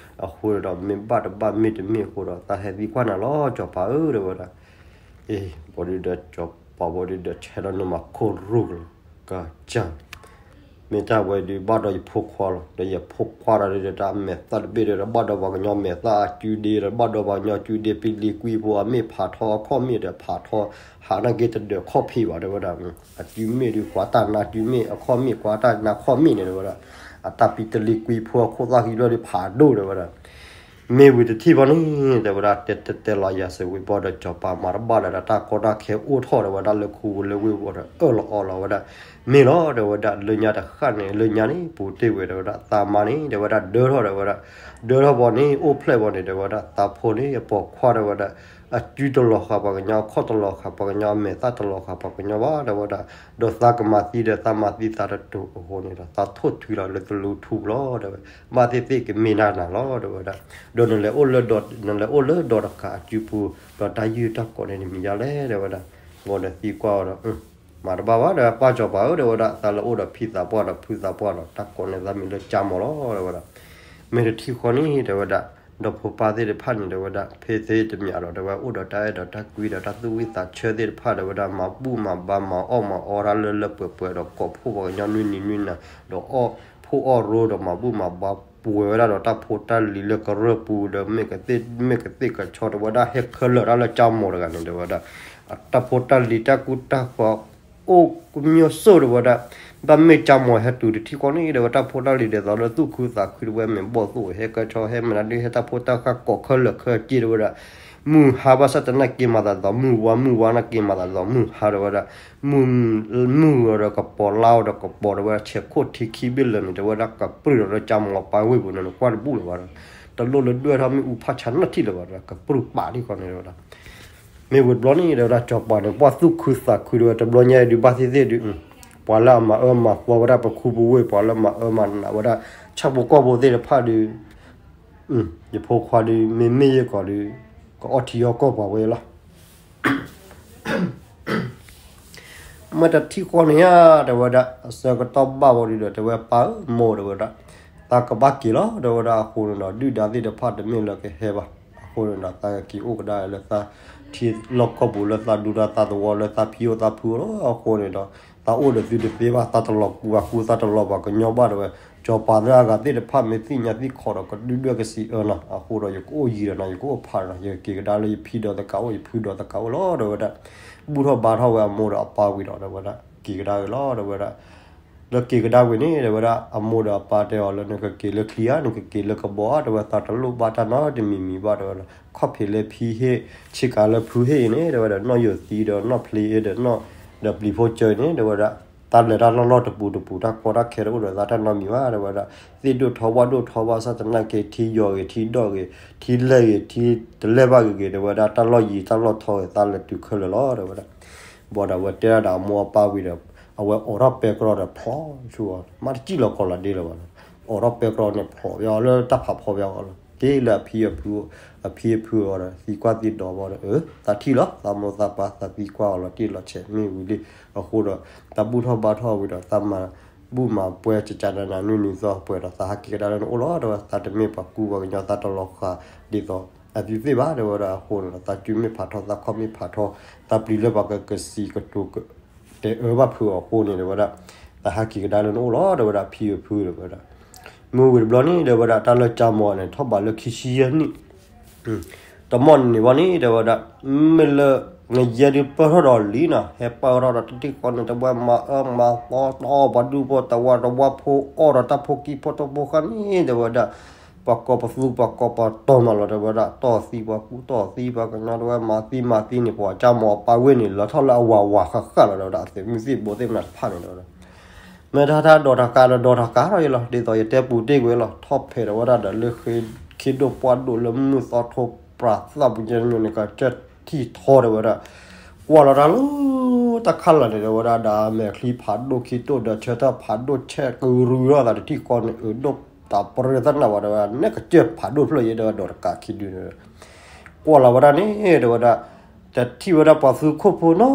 အဃိဒီး မ့ၢ်ဘၣ်တဘၣ်မ့ၢ်တမ့ၢ်အဃိဒီး သးဟဲသံကွၢ်နၤလီၤ စီၤပၤဧၢ တဲဝဲဒၣ်. အ့ ဘၣ်ဒုဒီး စီၤပၤဘၣ်ဒုဒီး ဆဲးဒီးနမၤခိၣ်ရူၢ်ကလီၤ ကစၢ် မ့ၢ်တၢ်ဝဲဒုးဘၣ်ဒီးယဖိခွါလီၤ, ဒီးယဖိခွါဒီး တၢ်မဲာ်သၣ်တဘ့ၣ်ဒီး ဘၣ်ဒီးပှၤကညီမဲာ်သၣ်အစုဒ့ဒီး ဘၣ်ဒီးပှၤကညီစုဒ့ ပလံၤကွံဖိ အမ့ၢ်ဖးထီအခီၣ်မ့ၢ်ဒီး ဖးထီဟးနာ်က့တဒၢးခီၣ်ဖံးဘၣ် တဲဝဲဒၣ်. အစုမ့ၢ်ဒုး ကွၢ်တၢ်နါစုမ့ၢ် အခီၣ်မ့ၢ် ကွၢ်တၢ်နါခီၣ်မ့ၢ်န့ၣ် တဲဝဲဒၣ်. အတၢ်ပံတလံၤကွံဖိ အခိၣ်သၣ်ဃံဘျီဒီး ဖးဒိၣ် တဲဝဲဒၣ်. မ့ၢ်ဝံၤတထံၣ်ဘၣ်န့ၣ် တဲဝဲဒၣ် တဲတဲတဲလီၤယၤစ့ၢ်ဝံၤဘၣ်ဒီး စီၤပၤမၤတဘၣ်လၢၤဒီး တၢ်ကီတၢ်ခဲအိၣ်ထီၣ် တဲဝဲဒၣ် လၢခူဝ့ၤလၢဝ့ၢ်ဝီၤဒီး အၢၣ်လီၤအီလီၤဝဲဒၣ်. မ့ၢ်လီၤ တဲဝဲဒၣ် လၢညါတဃၣ်န့ၣ် လၢညါန့ၣ် ပူၤတ့ၢ်ဝဲ တဲဝဲဒၣ် သးမါန့ၣ် တဲဝဲဒၣ် ဒၢထီၣ် တဲဝဲဒၣ်. ဒၢထီၣ်ဘၣ်န့ၣ် အိၣ်ဖျဲၣ်ဘၣ်န့ၣ် တဲဝဲဒၣ် သးဖိန့ၣ် အပိာ်ခွါ တဲဝဲဒၣ် အစုတလီၤဃာ်ပှၤကညီ အခီၣ်တလီၤဃာ်ပှၤကညီ အမဲာ်သၣ်တလီၤဃာ်ပှၤကညီဘၣ် တဲဝဲဒၣ်. ဒီးသးကမၤသံဒီး သးမၤသံသးတတိၤအဃိန့ၣ်ဒီး သးထိၣ်ထုလီၤလၢသလူထူပူၤလီၤ တဲဝဲ. ဘၣ်သ့ၣ်သ့ၣ်ကမ့ၢ်နၤနၤလီၤ တဲဝဲဒၣ်. ဒီးနလဲၤအိၣ်လၢဒီး နလဲၤအိၣ်လၢဒီးတကးအစုပူၤ ဒီးတၢ်ယုၢ်တၢ်ကိးန့ၣ်တမံၤယါလဲၣ် တဲဝဲဒၣ်. ဘၣ်ဒီးသံကွၢ်အီၤဒီး မၤတဘၣ်ဘၣ် တဲဝဲ ပၢ်စီၤပၤဧၢ တဲဝဲဒၣ် သးလၢအိၣ်ဒီးဖံသးပှၢ်ဒီးဖုသးပှၢ်ဒီး တၢ်ကိးန့ၣ်သးမံၤလၢကၠါမီၤလီၤ တဲဝဲဒၣ်. မ့ၢ်တထံၣ်ဃီန့ၣ် တဲဝဲဒၣ် ဒီဖိပၢ်သ့ၣ်တဖၣ်န့ၣ် တဲဝဲဒၣ် ဖဲသ့ၣ်တမံၤဒီး တဲဝဲ အိၣ်ဒီးတၢ်အဲၣ်ဒီးတၢ်ကွံဒီးတၢ်သူၣ်ဝံၣ်သးဆၢသ့ၣ်တဖၣ် တဲဝဲဒၣ် မၤဘူၣ်မၤဘါမၤအီၣ်မၤအီတၢ်လၢလၢပှဲၤပှဲၤဒီး ကိးဖှိၣ်ပှၤကညီနွံနံၤနွံနၤ ဒီးအီၣ်ဖှိၣ်အီၣ်ရိဒီး မၤဘူၣ်မၤဘါပှဲၤဝဲဒၣ်ဒီး တၢ်ဖိတၢ်လံၤလၢကရၢၢ်ပူၤဒီး မ့ၢ်ကသ့ၣ်မ့ၢ်ကသ့ၣ်ကဆီ တဲဝဲဒၣ် ဟဲခဲလၢာ်တၢ်လၢကၠါမီၤတဂၤန့ၣ် တဲဝဲဒၣ်. တၢ်ဖိတၢ်လံၤတၢ်ကူတၢ်ဃီ အိၣ်ကမျိုးစိ တဲဝဲဒၣ်. ဘၣ်မ့ၢ်ကၠါမီၤဟဲတုၤတထံၣ်ဃီန့ၣ် တဲဝဲ တၢ်ဖိတၢ်လံၤဒ်သိးလၢသူၣ်ခုသးခု တဲဝဲ မ့ၢ်ဘီၣ်သိၣ် ဟဲကဲဆီ ဟဲမနုၤဒုး ဟဲတၢ်ဖိတၢ်ဃၢ်ကိးခဲလၢာ်ခဲဆ့ တဲဝဲဒၣ်. မုၢ်ဟါဘၣ်ဆၣ်သနာ်က့မၤသးဒ်သိးမုၢ်ဝါ မုၢ်ဝါနာ်က့မၤသးဒ်သိးမုၢ်ဟါ တဲဝဲဒၣ်. မုၢ်မုၢ်ဒီးကပီၤလါအီၤဒီးကပီၤ တဲဝဲဒၣ် ဆဲးခိၣ်ထံခံဘ့ၣ်လၢာ်န့ၣ် တဲဝဲဒၣ် ကပြုၢ်ဒီးလၢကၠါမီၤပၢ်ဝ့ၢ်ပူၤန့ၣ် နကွၢ်တဘူၣ်လၢၤဘၣ်ဒီး တလိၣ်လၢဒွဲၣ်ထီၣ်မ့ၣ်အူဖးဆါနီတထံၣ်လၢၤဘၣ်ဒီး ကပြုၢ်ပာ်ထံၣ်ဃီန့ၣ် တဲဝဲဒၣ်. မ့ၢ်ဝံၤတဘျီန့ၣ် တဲဝဲဒၣ် စီၤပၤန့ၣ် ပှၢ်သူၣ်ခုသးခု တဲဝဲ တဘျီညါအံၤဒုး ဘၣ်သ့ၣ်သ့ၣ်ဒုး ပှၤလၢအမၤအၢမၤသီဝဲဒၣ် ပခူပဝ့ၢ် ပှၤလၢမၤအၢမၤနးဝဲဒၣ် ဆၣ်ဖိကီၢ်ဖိသ့ၣ်တဖၣ်ဒုး ယဖိခွါဒုး မ့မ့ၢ်ယကီးဒုး ကအီၣ်ထံအီၣ်ကီၢ်ပှၤဝဲလီၤ. မ့ၢ်တထံၣ်ဃီန့ၣ်ဧါ တဲဝဲဒၣ် အဆၢကတီၢ်ဘၣ်ဝဲဒုးဒီး တဲဝဲ ပၢ်ဧၢ မိၢ် တဲဝဲဒၣ် သးကဘၣ်က့ၤလီၤ တဲဝဲဒၣ်. အဃိန့ၣ်ဒီး ဒုၣ်ဒါသ့ၣ်တဖၣ်တမ့ၢ်လၢကဟဲဘၣ်. အဃိန့ၣ်ဒီး သးကက့ၤအိၣ်ကဒါလၢသးထံလီၢ်ကီၢ်ပူၤ လၢသးဒူတၢ်သးသဝီ လၢသးဖံအိၣ်သးဖုအိၣ်လီၤ. အဃိန့ၣ်ဒီး သးအိၣ်ဒီးသုတသ့ဘၣ် သးတလီၤကူအကူ သးတလီၤပှၤကညီဘၣ် တဲဝဲ. စီၤပၤလၢအဂၤသ့ၣ်တဖၣ် မ့ၢ်သ့ၣ်ညါသ့ၣ်ခီဒီး ကဒုၣ်ဒွဲၣ်ကစံးအၢနီၤ. အဃိဒီး ယကအိၣ်ယံၤဒီးနီၤ ယကအိၣ်ဖးဒီးနီၤ ယကက့ၤကဒါလၢယဖံဒီးသကးအိၣ် ယဖုဒီးသကးအိၣ်လီၤ တဲဝဲဒၣ်. ဘူၣ်ထီၣ်ဘါထီၣ်ဝဲအမိၢ်ဒီးအပၢ်ဝံၤဒီး တဲဝဲဒၣ် က့ၤကဒါက့ၤလီၤ တဲဝဲဒၣ်. လၢက့ၤကဒါဝံၤန့ၣ် တဲဝဲဒၣ် အမိၢ်ဒီးအပၢ်တဲအီၤလၢ နကက့ၤလၢချံဧါ နကက့ၤလၢကဘီဧါ တဲဝဲ. သးတလိၣ်ဘၣ်တၢ်နီတမံၤမံၤဘၣ် တဲဝဲဒၣ်. ခီၣ်ဖံးလၢဖံဟ့ၣ် ဆ့ကၤလၢဖုဟ့ၣ်အံၤန့ၣ် တဲဝဲဒၣ် နီၣ်ယိၤသံဒီးနီၣ်ဖျ့ဒီးနီၣ် ဒီးပျံၤဖိစၢၤအံၤန့ၣ် တဲဝဲဒၣ် တၢ်လဲၤတၢ်လီၢ်လီၢ်တပူၤတပူၤ တၢ်ကီတၢ်ခဲတအိၣ်ဒီးသးတၢ်နီတမံၤဘၣ် တဲဝဲဒၣ်. သ့ၣ်ဒိၣ်ထီဘၣ်ဒိၣ်ထီဘၣ်ဆၣ်သနာ်က့ ထံယိာ်ဂ့ၤ ထံဒီၣ်ဂ့ၤ ထံလဲၢ်ဂ့ၤ ထံတလဲၢ်ဘၣ်ဂ့ၤဂ့ၤ တဲဝဲဒၣ် တၢ်လီၢ်ယံၤတၢ်လီၢ်ထီဂ့ၤ သးလဲၤတုၤခဲလၢာ်လီၤ တဲဝဲဒၣ်. ဘၣ်ဒီးအဝဲတဲဒၣ်ဒီးအမိၢ်အပၢ်ဝံၤဒီး အဝဲအိးထီၣ်ပဲတြီဒီးဖျိးဆူအီၤ မ့ၢ်တစံၣ်လီၤကီးလီၤဒ့လၢၤဘၣ်ဒီး အိးထီၣ်ပဲတြီန့ၣ်ဖျိးဘၣ်အီၤလၢတၢ်ဖးဖီဘၣ်အီၤလီၤ. က့ၤလၢအဖံအဖု အဖံအဖုအီၤဒီး သံကွၢ်သံဒိးဘၣ်ဒီး အၢ သးထံၣ်လီၤ သးမိၢ်သးပၢ် သးသံကွၢ်အီၤလီၤတံၢ်လီၤဆဲးမ့ၢ်ဝံၤလံ. အဃိဒီး တၢ်ဘူၣ်ထီၣ်ဘါထီၣ်ဝံၤဒီး သးမၤဘူၣ်မၤပှဲၤကကနနနွံနံၤသီပှဲၤဒီး သးဟးက့ၤကဒါလၢနအိၣ်လီၤ တဲဝဲ. သးတမ့ၢ်ပှၤကူပှၤကညီ သးတလီၤဃာ်ဒ်သိးအသုသ့ၣ်ဘၣ် တဲဝဲဒၣ်. အဃိန့ၣ်ဒီး သးစုမ့ၢ်ဖးထီ သးခီၣ်မ့ၢ်ဖးထီ သးပျံၤလၢပှၤကကစံးကတိၤ တဲအၢဘၣ်ဖုးအီၤအဃိန့ၣ် တဲဝဲဒၣ် သးဟးက့ၤကဒါလၢနအိၣ်လီၤ တဲဝဲဒၣ် ဖံအဖု တဲဝဲဒၣ်. မ့ၢ်ဝံၤတဘျီန့ၣ် တဲဝဲဒၣ် တၢ်လၢကၠါမီၤန့ၣ် ထီၣ်ဘးလၢခံဆံယဲၢ်နံၣ် တမီၢ်န့ၣ်ဘၣ်န့ၣ် တဲဝဲဒၣ် မ့ၢ်လၢ နယဲဒုးပၢၢ်ထီၣ်ဒီးလံနီၤ ဟဲပၢၢ်ထီၣ်ဒီးတထံၣ်ဃီန့ၣ် တဲဝဲ မၤအၢမၤသီတီပှၤဒူဖိသဝီ တဝီဖိအီၣ်ဒီးတၢ်ဖိကံၢ်ဖိတိၢ်ဖိဃၢ်န့ၣ် တဲဝဲဒၣ် ပှၤကိးပသူပှၤကိးပတီၢ်မးလီၤ တဲဝဲဒၣ်. တီၢ်သံပှၤကူတီၢ်သံပှၤကညီ တဲဝဲ မၤသံမၤသံန့ၣ် ပှၤကၠါမီၤအပၢ်ဝ့ၢ်န့ၣ် လီၤထီၣ်လၢအဝၤဝၤဃၣ်ဃၣ်လီၤ တဲဝဲဒၣ်. အသုးမုၢ်သံၣ်ဘိသ့ၣ်မနုၤတဖၣ်န့ၣ် တဲဝဲဒၣ် မ့ၢ်တၢ်တၢ်ဒီးတၢ်ကါဒီးဒီးတၢ်ကါထီၣ်ယလီၤ ဒ်သိးယတဲပူၤတ့ၢ်ကွံာ်လီၤ ထီၣ်ဖဲးဒီးဝဲဒၣ်ဒီးလၢ ခ့ဒိၣ်ပှၢ်ဒိၣ်လၢမုၢ်သီထိပြးသၣ်ပူၤညါန့ၣ် ကစၢၢ်ထံၣ်ထီ တဲဝဲဒၣ်. ကွၢ်လီၤတၢ်လၢ တၢ်ခါလၢာ်န့ၣ် တဲဝဲဒၣ် ဒီးအမဲာ်ချံဖးဒိၣ်ခံတိၢ်ဒီးဆၢထၢၣ်ဖးဒိၣ်ဆဲးကရူၢ်ထီၣ်သးတထံၣ်ဃီန့ၣ် အၢဒိၣ်တၢ်ပရၢသနၢ်ဝဲ တဲဝဲဒၣ် နဲကစၢၢ်ဖးဒိၣ်ဖျၢၣ်ယဲ တဲဝဲဒီးတကးခံဒုန့ၣ် ကွၢ်လီၤဝဲဒၣ်န့ၣ် တဲဝဲဒၣ် တထံၣ်ဝဲဒၣ်ပှၤသူခိၣ်ဖိန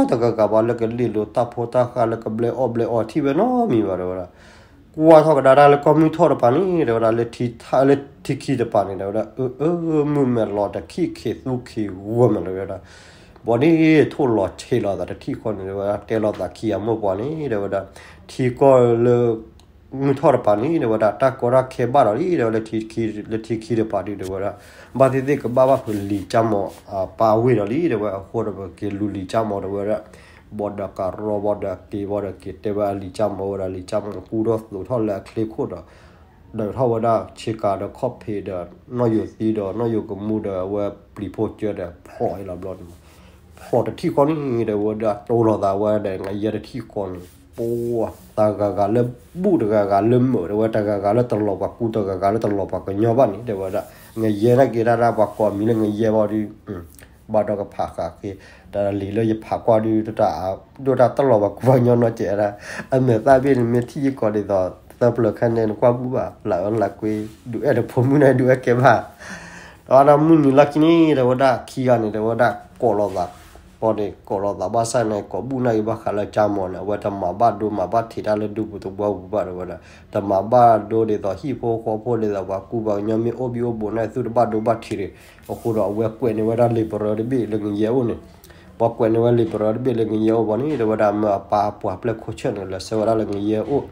ီတဂၤဂၤဘၣ် လၢကလ့ၢ်လိာ်တၢ်ဖိတၢ်ဃၢ် လၢကဘျဲအီၣ်ဘျဲအီထံၣ်ဝဲနီတမံၤဘၣ် တဲဝဲဒၣ်. ကွၢ်ထီၣ်ကဒါတၢ်လၢကီၢ်မုၢ်ထီၣ်တပၤန့ၣ် တဲဝဲဒၣ်, လၢထံထၣ်လၢထံခံတပၤန့ၣ် တဲဝဲဒၣ်, အၢ အၢ မုၢ်မဲာ်လီၤတခံခံသူခံဂီၢ်မဲာ်လီၤ တဲဝဲဒၣ်. ဘီန့ၣ်ထိၣ်လီၤဆံးလီၤသးတထံၣ်ဃီန့ၣ် တဲဝဲဒၣ်, တဲလိာ်သးခံဂၤမိၢ်ပှၢ်န့ၣ် တဲဝဲဒၣ်, ထံကီၢ်လၢ မုၢ်ထီၣ်တပၤန့ၣ် တဲဝဲဒၣ်, တၢ်ကီတၢ်ခဲဘၣ်ဒီးလံ တဲဝဲ, လၢထံခံတပၤဒုး တဲဝဲဒၣ်, ဘၣ်သ့ၣ်သ့ၣ်ကဘၣ်ဘၣ်ဖုးလံာ်ကၠါမီၤ ပာ်ဝ့ၢ်ဒီးလံ တဲဝဲ, အဃိဒီးပက့ၤလူၤလံာ်ကၠါမီၤ တဲဝဲဒၣ်. ဘီဒီးကးရီဘီဒီးက့ၤ ဘီဒီးက့ၤတဲဝဲအလံာ်ကၠါမီၤဝဲဒၣ်, လံာ်ကၠါမီၤကူထီၣ်သိးထီၣ်လၢအချ့ခိၣ်ဒီး ဒုးထီၣ်ဝဲဒၣ်ဆ့ကၤဒီးခီၣ်ဖံးဒီး နီၣ်ယိၤသံဒီး နီၣ်ယိၤကမူဒီး အဝဲပျံၤဖိကၢဒီး ဖျိးအံၤလီၤဘျီန့ၣ် ဖျိးတထံၣ်ဃီန့ၣ် တဲဝဲဒၣ်, တိလိာ်သးဝဲဒီး ငယဲတထံၣ်ဃီန့ၣ် ပှၤတဂၤဂၤလၢဘူၣ် တဂၤဂၤလၢမုာ် တဲဝဲ, တဂၤဂၤလၢတလီၤပှၤကူ တဂၤဂၤလၢတလီၤပှၤကညီဘၣ်န့ၣ် တဲဝဲဒၣ်. ငယဲနာ်က့ တၢ်ဒၣ်ပှၤကိးမံၤလၢငယဲဘီဒီး ဘၣ်ဒီးကဖးဃာ်ဃ့, တၢ်လံၤလၢယဖးကွၢ်ဒုး တၢ်ဒိၣ်တၢ်တလီၤပှၤကူပှၤကညီနီတစဲးဒၣ်, အမဲာ်သၣ်ဘ့ၣ်န့ၣ် မ့ၢ်ထံၣ်ယကိးဒ်သိး သၢပျၢၤခဲန့ၣ် နကွၢ်ဘူၣ်ဘၣ် လၢအၢလၢကွ့ ဒုးအဲၣ်တဖိမုၣ်န့ၣ် ဒုးအဲၣ်ကဲဘၣ် ဒီးဝဲဒၣ်မုၢ်နံၤလီၢ်ခံန့ၣ် တဲဝဲဒၣ် ခံဂၤန့ၣ် တဲဝဲဒၣ် ကိးလိာ်သး, ပီန့ၣ် ကိးလိာ်သးဘၣ်ဆၣ်န့ၣ် ကိးဘူၣ်နာ်က့ဘၣ်ဃးလၢကၠါမီၤန့ၣ် အဝဲတမၤဘၣ်ဒိမၤဘၣ်ထံးတၢ်လၢဒူပူၤသဝီပူၤဘၣ် တဲဝဲဒၣ်, တမၤဘၣ်ဒိဒ်သိးဟံၣ်ဖိဃီဖိဒ်သိးပှၤကူပှၤကညီမ့ၢ်အိၣ်ဘံၣ်အိၣ်ဘူးန့ၣ် သူၣ်တဘၣ်ဒိဘၣ်ထံးတဂ့ၤ, အဃိဒီးအဝဲကွဲးန့ၢ်ဝဲဒၣ် လံာ်ပရၢတဘ့ၣ်လၢငယဲအိၣ်န့ၣ်, ပှၤကွဲးန့ၢ်ဝဲလံာ်ပရၢတဘ့ၣ်လၢငယဲအိၣ်ဘီန့ၣ် တဲဝဲဒၣ် မၢအပၢ်အပှၤပျဲၢ်ခိၣ်ဆၢၣ်န့ၣ် လဲၤဆှၢဝဲဒၣ်လၢငယဲအိၣ်,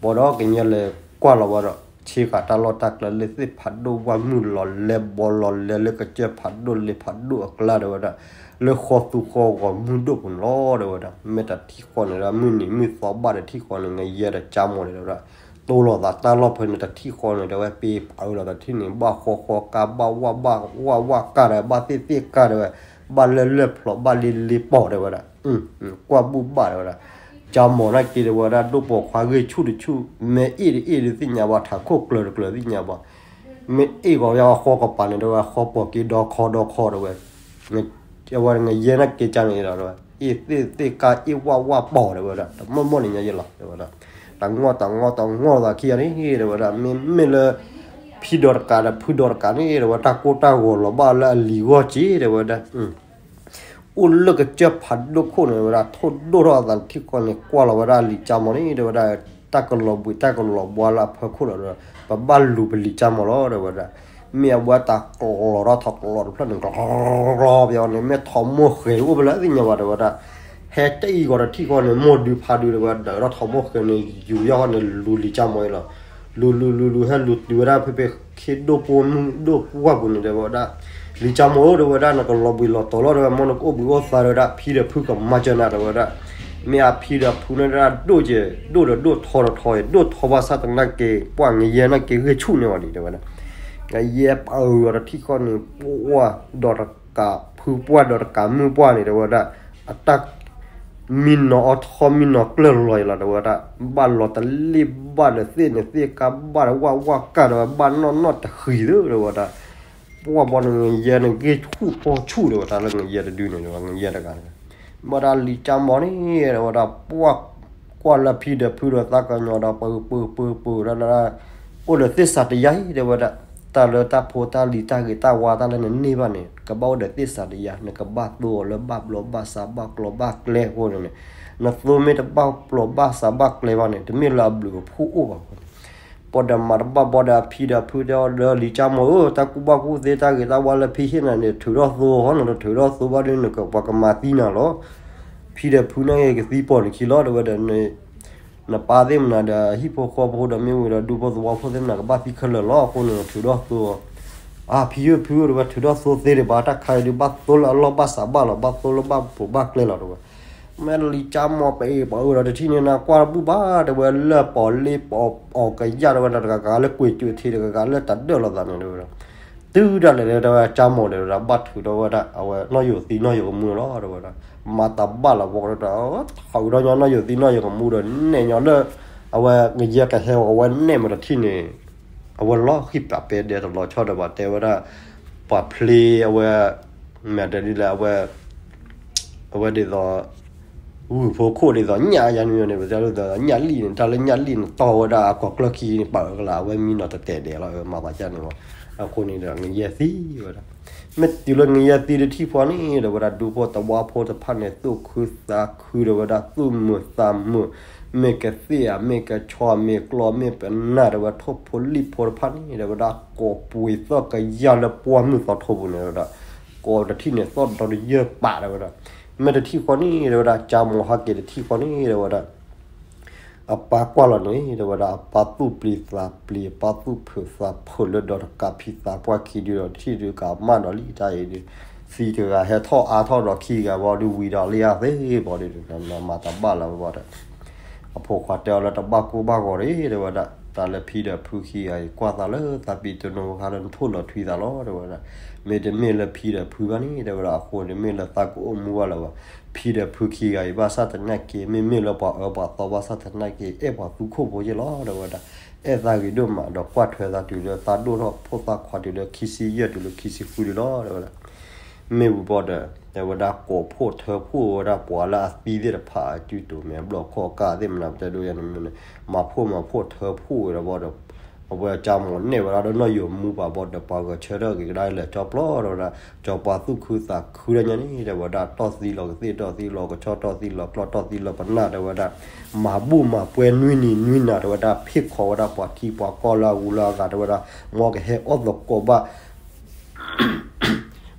ဘီဒီးကညီလဲၤကွၢ်လီၤဝဲဒီး ဆ့ကၤတၢ်လီၢ်တၢ်ကျဲလၢသ့ၣ်ဖးဒိၣ်ဝၣ်မုၢ်လီၤလဲဘီလီၤလဲလၢကစၢၢ်ဖးဒိၣ်လ့ဖးဒိၣ်အကျါ တဲဝဲဒၣ်, လၢဃီသူဃီဂီၤမုၢ်ဒိၣ်ပူၤန့ၣ်လီၤ တဲဝဲဒၣ်, မ့ၢ်တထံၣ်ဃီန့ၣ်ဒီး မုၢ်နံၤမုၢ်သီဘၣ်တထံၣ်ဃီန့ၣ် ငယဲဒီးကၠါမီၤန့ၣ် တဲဝဲဒၣ်, တိလိာ်သးတၢ်လီၢ်ဖဲန့ၣ်တထံၣ်ဃီန့ၣ် တဲဝဲ ပ့ၤပာ်အၢလီၤတထံၣ်န့ၣ် ဘၣ်ဃီဃီကါ ဘၣ်ဝၣ်ဘၣ်ဝၣ်ဝၣ်ကါဒီး ဘၣ်သ့ၣ်သ့ၣ်ကါဒီး ဘၣ်လၢလၢၢ်ဖျိး ဘၣ်လ့လ့ပီၢ် တဲဝဲဒၣ်, ကွၢ်ဘူၣ်ဘၣ် တဲဝဲဒၣ်, ကၠါမီၤနာ်က့ တဲဝဲဒၣ် ဒိၣ်ပိာ်ခွါဂ့ၢ်ဆူၣ်တဆူၣ် မ့ၢ်အ့ၣ်တအ့ၣ်ဒုးသ့ၣ်ညါဘၣ် ထးခိၣ်ကျၢၤတကျၢၤသ့ၣ်ညါဘၣ်, မ့ၢ်အ့ၣ်ဂီၤယါဃီကပၤန့ၣ် တဲဝဲ ဃီပိာ်က့ဒီခီဒီခီ တဲဝဲ, တဲဝဲ ငယဲနာ်က့ကၠါန့ၣ်ဒီး အ့ၣ်သ့ၣ်သ့ၣ်ကါ အ့ၣ်ဝၣ်ဝၣ်ပီၢ် တဲဝဲဒၣ်, တမီၢ်မီၢ်န့ၣ်ညါယလီၤ တဲဝဲဒၣ်, တငီၢ်တငီၢ်တငီၢ်သးခံဂၤန့ၣ် တဲဝဲဒၣ်, မ့မ့ၢ်လၢ ဖံဒီးတကးဒီးဖုဒီးတကးန့ၣ် တဲဝဲ တၢ်ကိၢ်တၢ်ဂီၤလီၤဘၣ်လၢအလံၤဂီၢ်က့ တဲဝဲဒၣ် အိၣ်လၢကစၢၢ်ဖးဒိၣ်ခိၣ်န့ၣ် တဲဝဲဒၣ် ထိၣ်ဒိၣ်ထီၣ်အသးတထံၣ်ဃီန့ၣ် ကွၢ်လီၤဝဲဒၣ်လံာ်ကၠါမီၤန့ၣ် တဲဝဲဒၣ် တၢ်ကလီၤဘှံးတၢ်ကလီၤဘှါလၢအဖီခိၣ်လီၤဒီး ပဘၣ်လူၤပလံာ်ကၠါမီၤလီၤ တဲဝဲဒၣ်, မ့ၢ်အဝဲတၢ်ကလီၤထီၣ်ထီၣ်ကလီၤတဖျၢၣ်န့ၣ် ကလီၤပယီၤန့ၣ် မ့ၢ်ထီၣ်မိၢ်ဃဲၤအိၣ်ဖဲလဲၣ်သ့ၣ်ညါဘၣ် တဲဝဲဒၣ်, ဟဲတအံၤဂီၤတထံၣ်ဃီန့ၣ် မိၢ်ဒုဖါဒု တဲဝဲ ဒၢးထီၣ်ထီၣ်မိၢ်ဃဲၤန့ၣ် ယူၤယီၢ်ဃီန့ၣ် လူၤလံာ်ကၠါမီၤအံၤလီၤ လူၤလူၤလူၤလူၤ ဟဲလူၤတုၤဝဲဒၣ်ဖဲဖဲခ့ဒိၣ်ပိာ်မုၣ်ဒိၣ်ပှၢ်ပူၤန့ၣ် တဲဝဲဒၣ်, လံာ်ကၠါမီၤဧၢ တဲဝဲဒၣ် နကလီၤဘှံးလီၤတီၤလီၤ တဲဝဲ မ်နကအိၣ်ဘှံးအိၣ်သါ တဲဝဲဒၣ်, ဖံဒီးဖုကမၤစၢၤနၤ တဲဝဲဒၣ်, မ့ၢ်အဖံဒီးဖုန့ၣ်ဒၣ်ဒိၣ်က့ၤ ဒိၣ်ဒီးဒိၣ်ထီဒီးထီအံၤ ဒိၣ်ထီဘၣ်ဆၣ်သနာ်က့ ပှၢ်ငယဲၢ်နာ်က့ဂ့ၢ်ဆူၣ်န့ၢ်အီၤဒံး တဲဝဲဒၣ်, ငယဲၢ်ပာ်အၢအီၤတထံၣ်ဃီန့ၣ် ပှၢ်ဒီးတကးဖုပှၢ်ဒီးတကးမုၢ်ပှၢ်န့ၣ် တဲဝဲဒၣ်, အတၢ် မံနီၤအီထီမံနီၤကျၢၢ်လီၤအံၤလီၤ တဲဝဲဒၣ်, ဘၣ်လီၤတလ့ၣ်ဘၣ်ဒီးသ့ၣ်န့ၣ်သ့ၣ်ကါဘၣ်ဒီးဝၣ်ဝၣ်ကၢ်ဒီး ဘၣ်နီၢ်နီၢ်တဃံးသ့ တဲဝဲဒၣ်, ပှၢ်ဘီန့ၣ် ငယဲၢ်န့ၣ်ဂ့ၢ်ဆူၣ်ပီၢ်ဆူၣ် တဲဝဲဒၣ် လၢငယဲၢ်တဒုန့ၣ် တဲဝဲ ငယဲၢ်တဂၤန့ၣ်, ဘၣ်ဒၣ်လံာ်ကၠါမီၤန့ၣ် တဲဝဲဒၣ် ပှၢ်ကွၢ်လၢဖံဒီးဖုဒီးသးကညီၤဒီး ပၢပၢပၢပၢဒၣ်ဒၣ် အိၣ်ဒီးသ့ၣ်စးတယါအံၤ တဲဝဲဒၣ်, တၢ်လၢတၢ်ဖိတၢ်လံၤတၢ်ဂ့ၤတၢ်ဝါတၢ်လၢနန့ၢ်ဘၣ်န့ၣ် ကဘၣ်အိၣ်ဒီးသ့ၣ်စးတယါ နကဘၣ်သိအီၤလၢဘၣ်ဘျီဘၣ်စးဘၣ်ကျီဘၣ်ကျဲအဃိန့ၣ်, နသိမ့ၢ်တဘၣ်ဘျီဘၣ်စးဘၣ်ကျဲဘၣ်န့ၣ် တမ့ၢ်လၢအဘျုးအဖှိၣ်အိၣ်ဘၣ်အဃိန့ၣ်, ပှၤဒီးမၤတဘၣ်ဘီဒီးအဖံဒီးဖုတဲအီၤဒီးလံာ်ကၠါမီၤဧၢ တၢ်ကူၣ်ဘၣ်ကူၣ်သ့တၢ်ဂ့ၤတၢ်ဝါလၢဖံဟ့ၣ်နၤန့ၣ် ထုးထီၣ်သိအီၤ နတထုးထီၣ်သိဘၣ်ဒီး နကပှၤကမၤသံနၤလီၤ, ဖံဒီးဖုန့ၣ်ကသံပိာ်နခံလီၤ တဲဝဲဒီး နပၢ်သ့ၣ်မနုၤဒီး ဟံၣ်ဖိဃီဖိဒီးမ့ၢ်ဝံၤဒီး ဒူဖိသဝီဖိသ့ၣ်မနုၤ ကဘၣ်သံခဲလၢာ်လီၤ. အဃိန့ၣ် ထုးထီၣ်သိ, အါ ဖံဧၢ ဖုဧၢ တဲဝဲ ထုးထီၣ်သိသ့ဒံးဘၣ် တၢ်ခါအံၤဒုး ဘၣ်သိလၢအလီၢ်ဘၣ်စးဘၣ်လီၤ, ဘၣ်သိလၢဘၣ်ဘျီဘၣ်ကျဲလီၤ တဲဝဲ. မ့ၢ်လံာ်ကၠါမီၤ ပအ့ၣ်ပှၤအၢဒီးတထံၣ်န့ၣ် နကွၢ်တဘူၣ်ဘၣ် တဲဝဲ, လၢပီၤလ့ပီၤအီၤကယၢ် တဲဝဲဒၣ် တဂၤဂၤလၢကွံာ်စၢၤထံး တဂၤဂၤလၢတၢ်ဒၢၣ်လိာ်သးန့ၣ် တဲဝဲဒၣ်. တုၤဒၣ်လဲာ်တဲဝဲ ကၠါမီၤန့ၣ် တဲဝဲဒၣ် ဘၣ်ထုးထီၣ်ဝဲဒၣ် အဝဲနီၣ်ယိၤသံနီၣ်ယိၤကမူလီၤ တဲဝဲဒၣ်. မၤတၢ်ဘၣ်လီၤ ပှၤကညီ ထုးထီၣ်ညီနီၣ်ယိၤသံနီၣ်ယိၤကမူဒီး နဲၣ်ညီလၢ အဝဲ ကယဲၢ်ကဟဲဝဲ အဝဲနဲၣ်မးတထံၣ်န့ၣ် အဝဲလီၤဃံၣ်ပာ်ပဲဒဲတလီၤဆီဒီးဘၣ် တဲဝဲဒၣ် ပှၤဖျ့အဝဲ မ့ၢ်တဲဒ်လဲၣ် အဝဲ အဝဲဒ်သိး ဂုၢ်ဖိခိၣ်ဒ်သိး ညၣ်ယါနုန့ၣ် ပတဲဒ်သိး ညၣ်လံၣ်န့ၣ် တၢ်လၢညၣ်လံၣ်န့ၣ် တီၢ်ဝဲဒၣ်အကီၢ်ကျၢၢ်ခံန့ၣ် ပာ်အၢကလါ အဝဲမံနီၤတတဲာ်ဒဲးလီၤ မၤသးကၢ်န့ၣ်ဝဲ အဃိန့ၣ်ဒီး ငရဲသံဝဲဒၣ်. မ့ၢ်တုၤလၢငရဲသံတထံၣ်ဃီန့ၣ် ဒီးဝဲဒၣ်ဒူဖိသဝီဖိတဖၣ်န့ၣ် သူၣ်ခုသးခုဒီးဝဲဒၣ် သူၣ်မုာ်သးမုာ်, မ့ၢ်ကသ့ၣ်ဧါ မ့ၢ်ကဆီ မ့ၢ်ကျီ မ့ၢ်ပနၢ် ဒီးဝဲထိၣ်ဖိလံၣ်ဖိတဖၣ်န့ၣ် ဒီးဝဲဒၣ်ကိးပှ့ၤသီၣ်ကယၢ်လၢပှၢ်မုၢ်သီထိပူၤန့ၣ် ဒီးဝဲဒၣ် ကိးတထံၣ်န့ၣ်သီၣ်ဒီတယၢၢ်ပာ်ဒီးဝဲဒၣ်. မ့ၢ်တထံၣ်ဃီန့ၣ် ဒီးဝဲဒၣ် ကၠါမီၤဟးက့ၤတထံၣ်ဃီန့ၣ် ဒီးဝဲဒၣ် အပၢ်ကွၢ်လီၤန့ၣ် ဒီးဝဲဒၣ်အပၢ်သူၣ်ပျံၤသးပျံၤ အပၢ်သူၣ်ဖုးသးဖုးလၢဒီးတကးဖံသးပှၢ်ခံဒုဒီး တထံၣ်ဒုကးမၣ်ဒီးလံတၢ်အံၤဒုး သံတဂၤဟဲထီၣ်အါထီၣ်ဒီးခံဂၤဘီဒုး ဝံၤဒီးလံအသ့ဘီဒုး မၤတဘၣ်လၢၤဘီဒီး အဖိခွါတဲအီၤလၢတဘၣ်ကိၢ်ဘၣ်ဂီၤဒီး တဲဝဲဒၣ် တၢ်လၢဖံဒီးဖုခံဂၤအံၤ ကွၢ်သးလၢသးပံးတနိခါလၢနထိၣ်လီၤထွံသးလီၤ တဲဝဲဒၣ်. မ့တမ့ၢ်လၢဖံဒီးဖုဘၣ်န့ၣ် တဲဝဲဒၣ် အဃိန့ၣ် မ့ၢ်လၢသးကအိၣ်မူဘၣ်လၢၤဘၣ်. ဖံဒီးဖုခံဂၤအံၤ ဘၣ်ဆၣ်သနာ်က့ မ့မ့ၢ်လၢပှၤအၢပှၤသီ ဘၣ်ဆၣ်သနာ်က့ အဲၣ်ပှၤသူခိၣ်ဖိယဲၢ်လီၤ တဲဝဲဒၣ်. အဲၣ်သးဂ့ၤဒိၣ်မး ဒီးကွၢ်ထွဲသးတုၤလၢသးဒိၣ်ထီၣ်ဖိသၣ်ခွါတုၤလၢခံဆံယဲၢ်တုၤလၢခံဆံဃုဒုလီၤ တဲဝဲဒၣ်. မ့ၢ်ဝံၤဘီဒီး တဲဝဲဒၣ် ကိးဖှိၣ်ထၢဖှိၣ်ဝဲဒၣ်ပှၤလၢအသံသ့ၣ်တဖၣ် အစုတိၤမဲာ်ဘျီၣ်ခီၣ်ကၢ်သ့ၣ်မနုၤ ပတဲဒိယဲန့ၣ်မ့ၢ်န့ၣ် မၤဖှိၣ်မၤဖှိၣ်ထၢဖှိၣ်ဝဲဒၣ်ဘီဒီး အဝဲကၠါမီၤနဲၣ်ဝဲဒၣ်ဒီးနီၣ်ယိၤမူပာ်ဘီဒီး ပှၤဂဲၤဆၢထၢၣ်ဂ့ၤကဒါလဲၤကၠီပျီဒီးဝဲဒၣ် ကၠီပှၤသူၣ်ခုသးခုဒၣ်ညါန့ၣ် တဲဝဲဒၣ် တီၢ်သံလီၤကသ့ၣ် တီၢ်သံလီၤကဆီ တီၢ်သံလီၤကျီၢ် တီၢ်သံလီၤပနၢ် တဲဝဲဒၣ် မၤဘူၣ်မၤပှဲၤနွံနံၤနွံနၤ တဲဝဲဒၣ် ဖ့ၣ်ခီဝဲဒၣ်ပှၤထံပှၤကီၢ်လၢအဂုၤလၢအဂၤ တဲဝဲဒၣ် မ်ကဟဲအီၣ်သကိးဘၣ်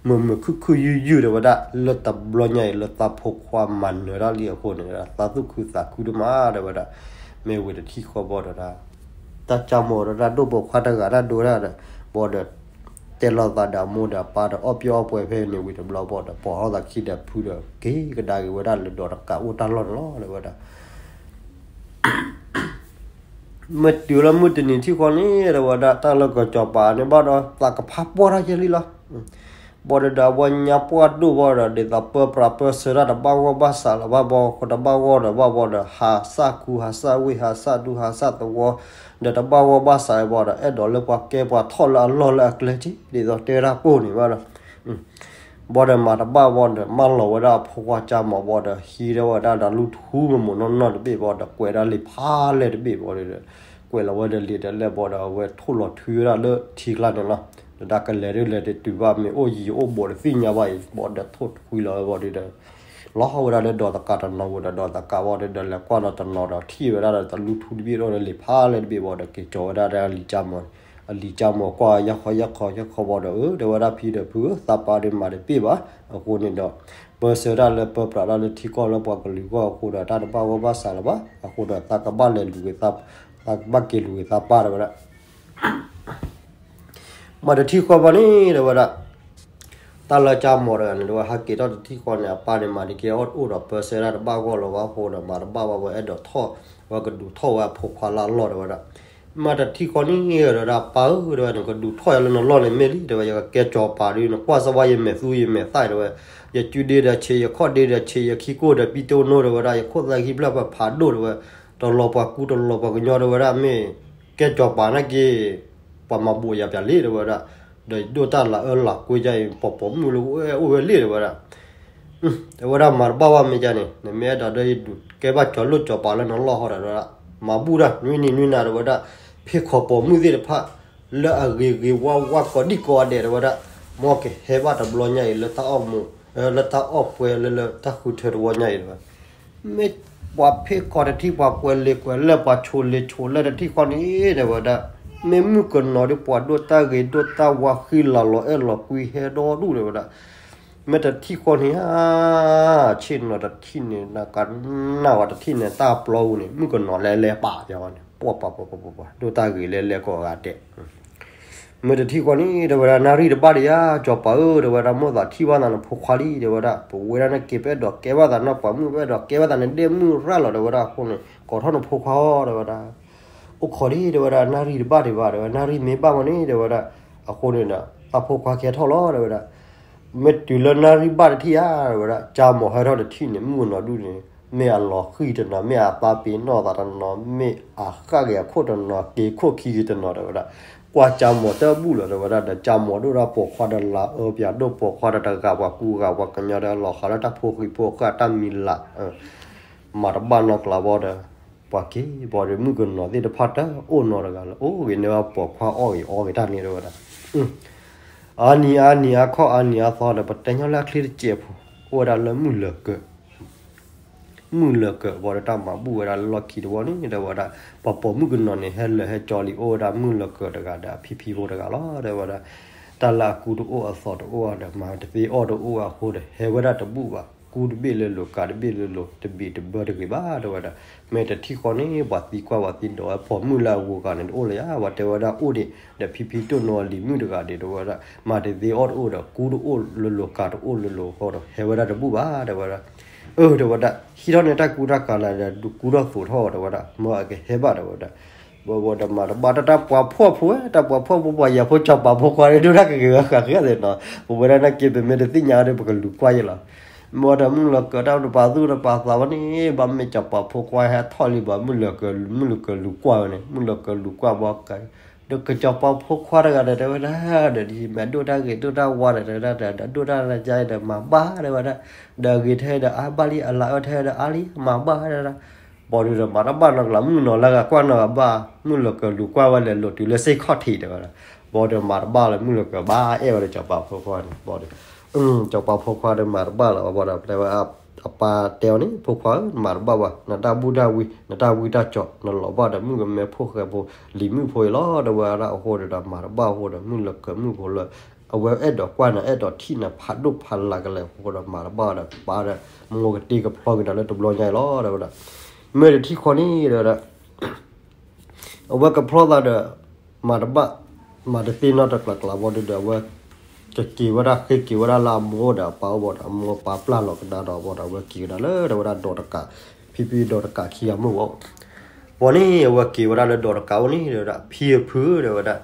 မုာ်မုာ်ခုၣ်ခုၣ်ယုၢ်ယုၢ် တဲဝဲဒၣ် လၢတဘျီညါအံၤ လၢသးဖိခွါမၤနၢၤတၢ်လံအဃိန့ၣ် သးသူၣ်ခုသးခုဒိၣ်မး တဲဝဲဒၣ်. မ့ၢ်ဝံၤတထံၣ်ဃီဘီဒီး တၢ်ကၠါမီၤဒီးတၢ်ဒိၣ်ပိာ်ခွါတဂၤတၢ်ဒိတၢ်ဒီး ဘီဒီး တဲလိာ်သးဒီးအမိၢ်ဒီးအပၢ်ဒီး အီၣ်ပျီၢ်အီၣ်ပှဲၤဖဲန့ၣ်ဝံၤတဘျီဘီဒီး ပိာ်ထီၣ်သးခံဒီးဖုဒီး က့ၤကဒါက့ၤဝဲဒၣ်လၢဒီးတကးအိၣ်တၢ်လီၢ်န့ၣ်လီၤ တဲဝဲဒၣ်. မ့ၢ်တုၤလၢမုၢ်တနံၤထံၣ်ဃီန့ၣ် တဲဝဲဒၣ် တၢ်လၢကစီၤပၤန့ၣ်ဘၣ်ဒီး သးကဖးပှၢ်တၢ်ယဲၢ်လံလီၤ. ဘီဒီး အဝဲညါပှၢ်ဒိၣ်ဘီဒီး ဒ်သိးပၢပြးပၢဆှၢတၢ်တဘၣ်ဂီၢ်ဘၣ်စးလၢၤဘၣ်ဘီ ဃိတဘၣ်ဂီၢ်ဒီးဘၣ်ဘီဒီး ဟးစၢ်ကူဟးစၢ်ဝ့ၢ် ဟးစၢ်ဒူဟးစၢ်သဝီ ဒီးတဘၣ်ဂီၢ်ဘၣ်စးဘီဒီး အဲၣ်ဒိးလၢပှၤကဲပှၤထီၣ်လၢအလီၢ်လၢအကျဲက့ ဒ်သိးတဲဝဲဒၣ်ပိၢ်န့ၣ်ဘၣ်ဒီး ဘီဒီးမၤတဘၣ်ဘီဒီး မၢလီၤဝဲဒၣ်အဖိခွါကၠါမီၤဘီဒီး ဟံးထီၣ်ဝဲဒၣ်ဒီးလူထူမုာ်မုာ်နီၢ်နီၢ်တဘ့ၣ်ဘီဒီး ကွဲးဒၣ်လံာ်ဖးလဲၢ်တဘ့ၣ်ဘီဒီး ကွဲးလီၤဝဲဒီးလံာ်တလဲၢ်ဘီဒီး အဝဲထိၣ်လီၤထွံဝဲဒၣ်လၢထံကျါန့ၣ်လီၤ. ဒီးတၢ်ကလဲၤဒ်လဲၤတတုၤဘၣ် မ့ၢ်အိၣ်ယံၤအိၣ်ဘူးတသ့ၣ်ညါဘၣ်အံၤ ဘီဒီးထိၣ်ထွံလီၤဝဲဘီဒီး လီၤဝဲဒၣ်လၢဒီးသကးတနီၤဝဲဒီး ဒီးသကးဘီဒီး လဲၤကွၢ်လီၤတနီၤဒီးထံၣ်ဝဲဒၣ်ဒီးတလူထူတဘ့ၣ်ဒီးလံာ်ဖးလဲၢ်တဘ့ၣ်ဘီဒီး က့ၤကၠီၤဝဲဒၣ်ဒီးအလံာ်ကၠါမီၤ အလံာ်ကၠါမီၤကွၢ်ယၢ်ခီယၢ်ခီယၢ်ခီဘီဒီး အၢ တဲဝဲဒၣ်ဖံဒီးဖုဧၢ သးပၢ်ဒီးမၤတပ့ၢ်ဘၣ် အဃိန့ၣ်ဒီး ပၢဆှၢတၢ်လၢပၢပြးတၢ်လၢထံကီၢ်လၢပှၤကလုာ်ဂီၢ်အဃိဒီး တၢ်တဘၣ်ဂီၢ်ဘၣ်စးလၢၤဘၣ် အဃိဒီး သးကဘၣ်လဲၤလူၤက့ၤသး သးကဘၣ်က့ၤလူၤက့ၤသးပၢ် တဲဝဲဒၣ် မ့ၢ်တထံၣ်ဃီဘီန့ၣ် တဲဝဲဒၣ် တၢ်လၢကၠါမီၤတဂၤန့ၣ် တဲဝဲဟးက့ၤထီၣ်တထံၣ်ဃီန့ၣ် အပၢ်န့ၣ်မၤတက့ၢ်အီၣ်တအိၣ်ဒီး ပၢဆှၢတၢ်တဘၣ်ဂီၢ်လၢၤဘၣ်အဃိဒီး မၤတဘၣ်ဘၣ်ဝဲအဲၣ်ဒိးထီၣ် ဝဲကဒုးထီၣ်ဝဲအဖိခွါလၢအလီၢ် တဲဝဲဒၣ်. မ့ၢ်တထံၣ်ဃီန့ၣ် တဲဝဲဒၣ် ပၢ်ဧၢ တဲဝဲ နကဒုးထီၣ်ယၤလၢနလီၢ်န့ၣ်မ့ၢ်လံ တဲဝဲ ယကကဲကၠီၤပၤဒီး နကွၢ်စၢ်ဘၣ်ယမဲာ်သူယမဲာ်သၣ် တဲဝဲ ယစုဒ့ဒီးဆံး ယခီၣ်ဒ့ဒီးဆံး ယခံကိၢ်ဒီးပံတိနိ တဲဝဲဒၣ် ယခိၣ်သၣ်ခံဖျၢၣ်ဖးဒိၣ် တဲဝဲ တလီၤပှၤကူတလီၤပှၤကညီ တဲဝဲဒၣ် မ့ၢ်ကဲကၠီၤပၤနာ်က့ ပှၤမၤဘူးယၤပၠးလံ တဲဝဲဒၣ် ဒီးယဒိၣ်တၢ်လၤအၢလၤကွံယါအံၤ ပိာ်ပိာ်မုၣ်လၢအိၣ်ဝဲလံ တဲဝဲဒၣ် တဲဝဲဒၣ်မၤတဘၣ်ဘၣ်မ့ၢ်ကန့ၣ် နမ့ၢ်အဲၣ်ဒိးဒီးယဒုးကဲဘၣ်ကၠီၤလိၣ်ကၠီၤပၤလၢနလီၢ်ဟီဒီး တဲဝဲဒၣ် မၤဘူၣ်တၢ် နွံနံၤနွံနၤ တဲဝဲဒၣ် ဖ့ၣ်ခီပိာ်မုၣ်သ့ၣ်တဖၣ် လၢအဂ့ၤဂ့ၤဝါဝါကိးဒံကိးဂၤဒဲး တဲဝဲဒၣ် မ်ကဟဲဘၣ်တဘျီညါအံၤ လၢတၢ်အီၣ်မူး လၢတၢ်အီၣ်ပှဲၤလၢလၢတၢ်ဃုထၢတဝီညါအံၤ တဲဝဲ မ့ၢ်ပှၤဖ့ၣ်ခီတထံၣ် ပှၤကွဲးလံာ်ကွဲးလဲၢ် ပှၤဆိးလံာ်ဆိးလဲၢ်တထံၣ်ဃီန့ၣ် တဲဝဲဒၣ် မ့ၢ်မုၣ်ကနီၤဒီး ပှၤဒိၣ်တၢ်ဂ့ၤဒိၣ်တၢ်ဝါဃံလၤလီၤအဲၣ်လီၤကွံဟဲဒီဒူၣ် တဲဝဲဒၣ် မ့ၢ်တထံၣ်ဃီန့ၣ်ဧါ ဆ့ၣ်နီၤတထံၣ်န့ၣ် နကနၣ်ဝဲတထံၣ်န့ၣ် တၢ်ပျီပူၤန့ၣ် မုၣ်ကနီၤလဲၤလဲၤပာ်ယၤဝဲန့ၣ် ပှၤပှၤပှၤပှၤပှၤ ဒိၣ်တၢ်ဂ့ၤလဲၤလဲၤကိးဂၤဒဲး မ့ၢ်တထံၣ်ဃီန့ၣ် တဲဝဲဒၣ် နၣ်ရံၣ်တဘၣ်ဒီးယၤ ကၠီၤပၤဧၢ တဲဝဲဒၣ် မိၣ်သးထံၣ်ဘၣ်သးနဖိခွါလံ တဲဝဲဒၣ် ပဝဲဒၣ်န့ၣ်က့ၤ ပအဲၣ်ဒိးကဲဘၣ်သးနီၢ်ပှၤမုၣ် ပအဲၣ်ဒိးကဲဘၣ်သးနဒဲမုၣ်ရၣ်လီၤ တဲဝဲဒၣ် အဃိန့ၣ် ကိးထီၣ်နဖိခွါအီၤ တဲဝဲဒၣ် အိၣ်ခိးလံ တဲဝဲဒၣ် နၣ်ရံၣ်တဘၣ်ဒံးဘၣ် တဲဝဲ နၣ်ရံၣ်မ့ၢ်ဘၣ်မ့ၢ်န့ၣ် တဲဝဲဒၣ် အဃိန့ၣ်ဒီး သးဖိခွါကဲထီၣ်လီၤ တဲဝဲဒၣ် မ့ၢ်တုၤလၢနၣ်ရံၣ်ဘၣ်တထံၣ်ဧါ တဲဝဲဒၣ် ကၠါမီၤဟဲထီၣ်တထံၣ်န့ၣ် မုၣ်ကနီၤဒူၣ်န့ၣ် မ့ၢ်အလီၤဃံၢ်တနီၤ မ့ၢ်အသးပ့ၤနီၣ်သးတနီၤ မ့ၢ်အဃၣ်က့ၤအခိၣ်တနီၤ က့ၤခိၣ်ခံက့ၤတနီၤ တဲဝဲဒၣ် ကွၢ်ကၠါမီၤတဘူၣ်လီၤ တဲဝဲဒၣ် ဒီးကၠါမီၤဒိၣ်ဒၣ်ပိာ်ခွါဒီးလၤအၢပၠးဒိၣ်ပိာ်ခွါဒီးတဂၤပှၤကူဂၤပှၤကညီဒီး လီၤဃးလၢတၢ်ဖိဃံဖိဃၢ်တၢ်မံၤလၢ် မၤတဘၣ်နီၢ်ကျါဘီဒီး ပှၤက့ၤဘီဒီး မုၣ်ကနီၤသ့ၣ်တဖၣ်တအိၣ်နီတဂၤလၢ အိၣ်ဂ့ၤန့ၢ်ဘၣ်ပိာ်ခွါအီၣ်ဂ့ၤအီဂ့ၤတၢ်န့ၣ် တဲဝဲဒၣ် အါနံၤအါနံၤအါခီအါနံၤအါသီဒီး ပတဲညီလၢအချ့တစဲးဖိ အိၣ်ဝဲဒၣ်လၢမုၢ်လၢၤကၢး မုၢ်လၢၤကၢး ဘၣ်ဒီးတၢ်မၤဘူၣ်ဝဲဒၣ်လၢလီၢ်ခံတဝီန့ၣ် တဲဝဲဒၣ် ပှၤပိာ်မုၣ်ကနီၤန့ၣ် ဟဲလၢာ်ဟဲကၠီလံ အိၣ်ဝဲဒၣ်မုၢ်လၢၤကၢးတဂၤဒီးအဖံဖံဖိတဂၤလီၤ တဲဝဲဒၣ် တၢ်လၢအကူတအိၣ်အသီတအိၣ်ဒီး မၤတသ့အီၣ်တအိၣ်အဃိဒီး ဟဲဝဲဒၣ်တဘူၣ်ဘၣ် ကူတဘ့ၣ်လၢလိၤ ကၤတဘ့ၣ်လၢလိၤ တဘ့ၣ်တဘၢတဂ့ၤဘၣ် တဲဝဲဒၣ် မ့ၢ်တထံၣ်ဃီန့ၣ် ပှၤသံကွၢ်ပှၤသံဒိးဝဲ ပိာ်မုၣ်လၢအဂုၤအဂၤန့ၣ် တအိၣ်လၢၤဧါ ပှၤတဲဝဲဒၣ်အိၣ်ဒံး ဒီးဖံဖံတိၢ်နီၣ်လံၤမုၣ်တဂၤဒံး တဲဝဲဒၣ် မၤတသ့အီၣ်တအိၣ်ဒီး ကူတအိၣ်လၢလိၤ ကၤတအိၣ်လၢလိၤဃီဒီး ဟဲဝဲဒၣ်တဘူၣ်ဘၣ် တဲဝဲဒၣ် အၢ တဲဝဲဒၣ် ဟံးထီၣ်န့ၢ်တၢ်ကူတၢ်ကၤလၢဒီး ဒုးကူထီၣ်သိးထီၣ် တဲဝဲဒၣ် မ့ၢ်အကဟဲဘၣ် တဲဝဲဒၣ် ဘၣ်ဒီးမၤတဘၣ်တၢ် တၢ်ပှၤဖှီၣ်ဖိ တၢ်ပှၤဖှီၣ်ဖိ ပှၤယၤဖိ စီၤပၤဖိခွါန့ၣ် ဒိၣ်တၢ်ကဂ့ၤဝဲဃးဃ့သ့ၣ်နီၤ ပဝဲဒၣ်နာ်က့ ပမ့ၢ်တသ့ၣ်ညါဒီး ပကလူၤကွၢ်ယဲလီၤ ဘၣ်ဒီးမုၢ်လၢၤကၢးတၢ်တပာ်သူၣ်တပာ်သးဝဲန့ၣ် ဘၣ်မ့ၢ်စီၤပၤဖိခွါဟဲထီၣ်လံဘၣ် မုၢ်လၢၤကၢး မုၢ်လၢၤကၢးလူၤကွၢ်ဝဲန့ၣ် မုၢ်လၢၤကၢးလူၤကွၢ်ဘၣ်က ဒီးကစီၤပၤဖိခွါတဂၤဒီး တဲဝဲဒၣ် ဒီးဒ်မ့ၢ်ဒိၣ်တၢ်ဂ့ၤဒိၣ်တၢ်ဝါဒီး တဲဝဲဒၣ် ဒီးဒိၣ်တၢ်လၢကါဒီး မၤဘၣ် တဲဝဲဒၣ် ဒီးအဂ့ၤထဲဒီးအါဘၣ်လံ အလၤအၢထဲဒီးအါလံ မၤဘၣ် တဲဝဲဒၣ် ဘၣ်ဒီးမၤတဘၣ်နီတကျါ မုၢ်နီၤလၢဂၤကွၢ်နီၤဂၤဘၣ် မုၢ်လၢၤကၢးလူၤကွၢ်ဝဲလဲၤလိာ်တုၤလၢစ့ၢ်ခီၣ်ထံး တဲဝဲဒၣ် ဘၣ်ဒီးမၤတဘၣ်လၢ မုၢ်လၢၤကၢးဘၣ်အဲၣ်ဝဲဒီးစီၤပၤဖိခွါန့ၣ် ဘၣ်ဒီး စီၤပၤဖိခွါဒီးမၤတဘၣ်လၢၤဘၣ်ဒီး တဲဝဲ အပၢ်တဲအီၤန့ၣ် ဖိခွါဧၢ နမၤတဘၣ်ဘၣ် နတၢ်ဘူၣ်တၢ်ဝံ နတၢ်ဝံတၢ်ကၠီၤ နလီၤဘၣ်ဒီးမုၣ်ကမဲဖိဃဲဖိ လံၤမုၣ်ဖိအံၤလီၤ တဲဝဲဒၣ် အဃိဒီး မၤတဘၣ်အဃိဒီး မုၢ်လၢၤကၢးမုၣ်ဖိလၢ အဝဲအဲၣ်ဒိးကွၢ်နၤ အဲၣ်ဒိးထံၣ်နၤ ဖးဒိၣ်ဖးလၤကလဲာ်အဃိဒီး မၤတဘၣ်ဒီး ပၢ်ဒီး မိၢ်ကတ့ကဖျီက့ၤနၤလၢတဘျီညါအံၤလီၤ တဲဝဲဒၣ် မ့ၢ်တထံၣ်ဃီန့ၣ် တဲဝဲဒၣ် အဝဲကဖျီသးဒီး မၤတဘၣ် မၤတသ့နီတကျါကျါဘၣ်ဒီး အဝဲ ကက့ၤဝဲဒၣ် ဃ့က့ၤဝဲဒၣ်လၢအမိၢ်ဒီးအပၢ်အိၣ်ဘၣ်ဒီး အမိၢ်ပၢ်ပျၢ်လီၤကဒါဒီးဘၣ်ဒီး အဝဲက့ၤကဒါလၢ တဲဝဲဒၣ် ဒီးတကး ဖံဖံဒီးတကးခံဂၤမိၢ်ဝဲ ဘၣ်န့ၣ် အဝဲက့ၤဝဲဒၣ်လၢဒီးတကးအိၣ်န့ၣ် တဲဝဲဒၣ် ဖံဖု တဲဝဲဒၣ်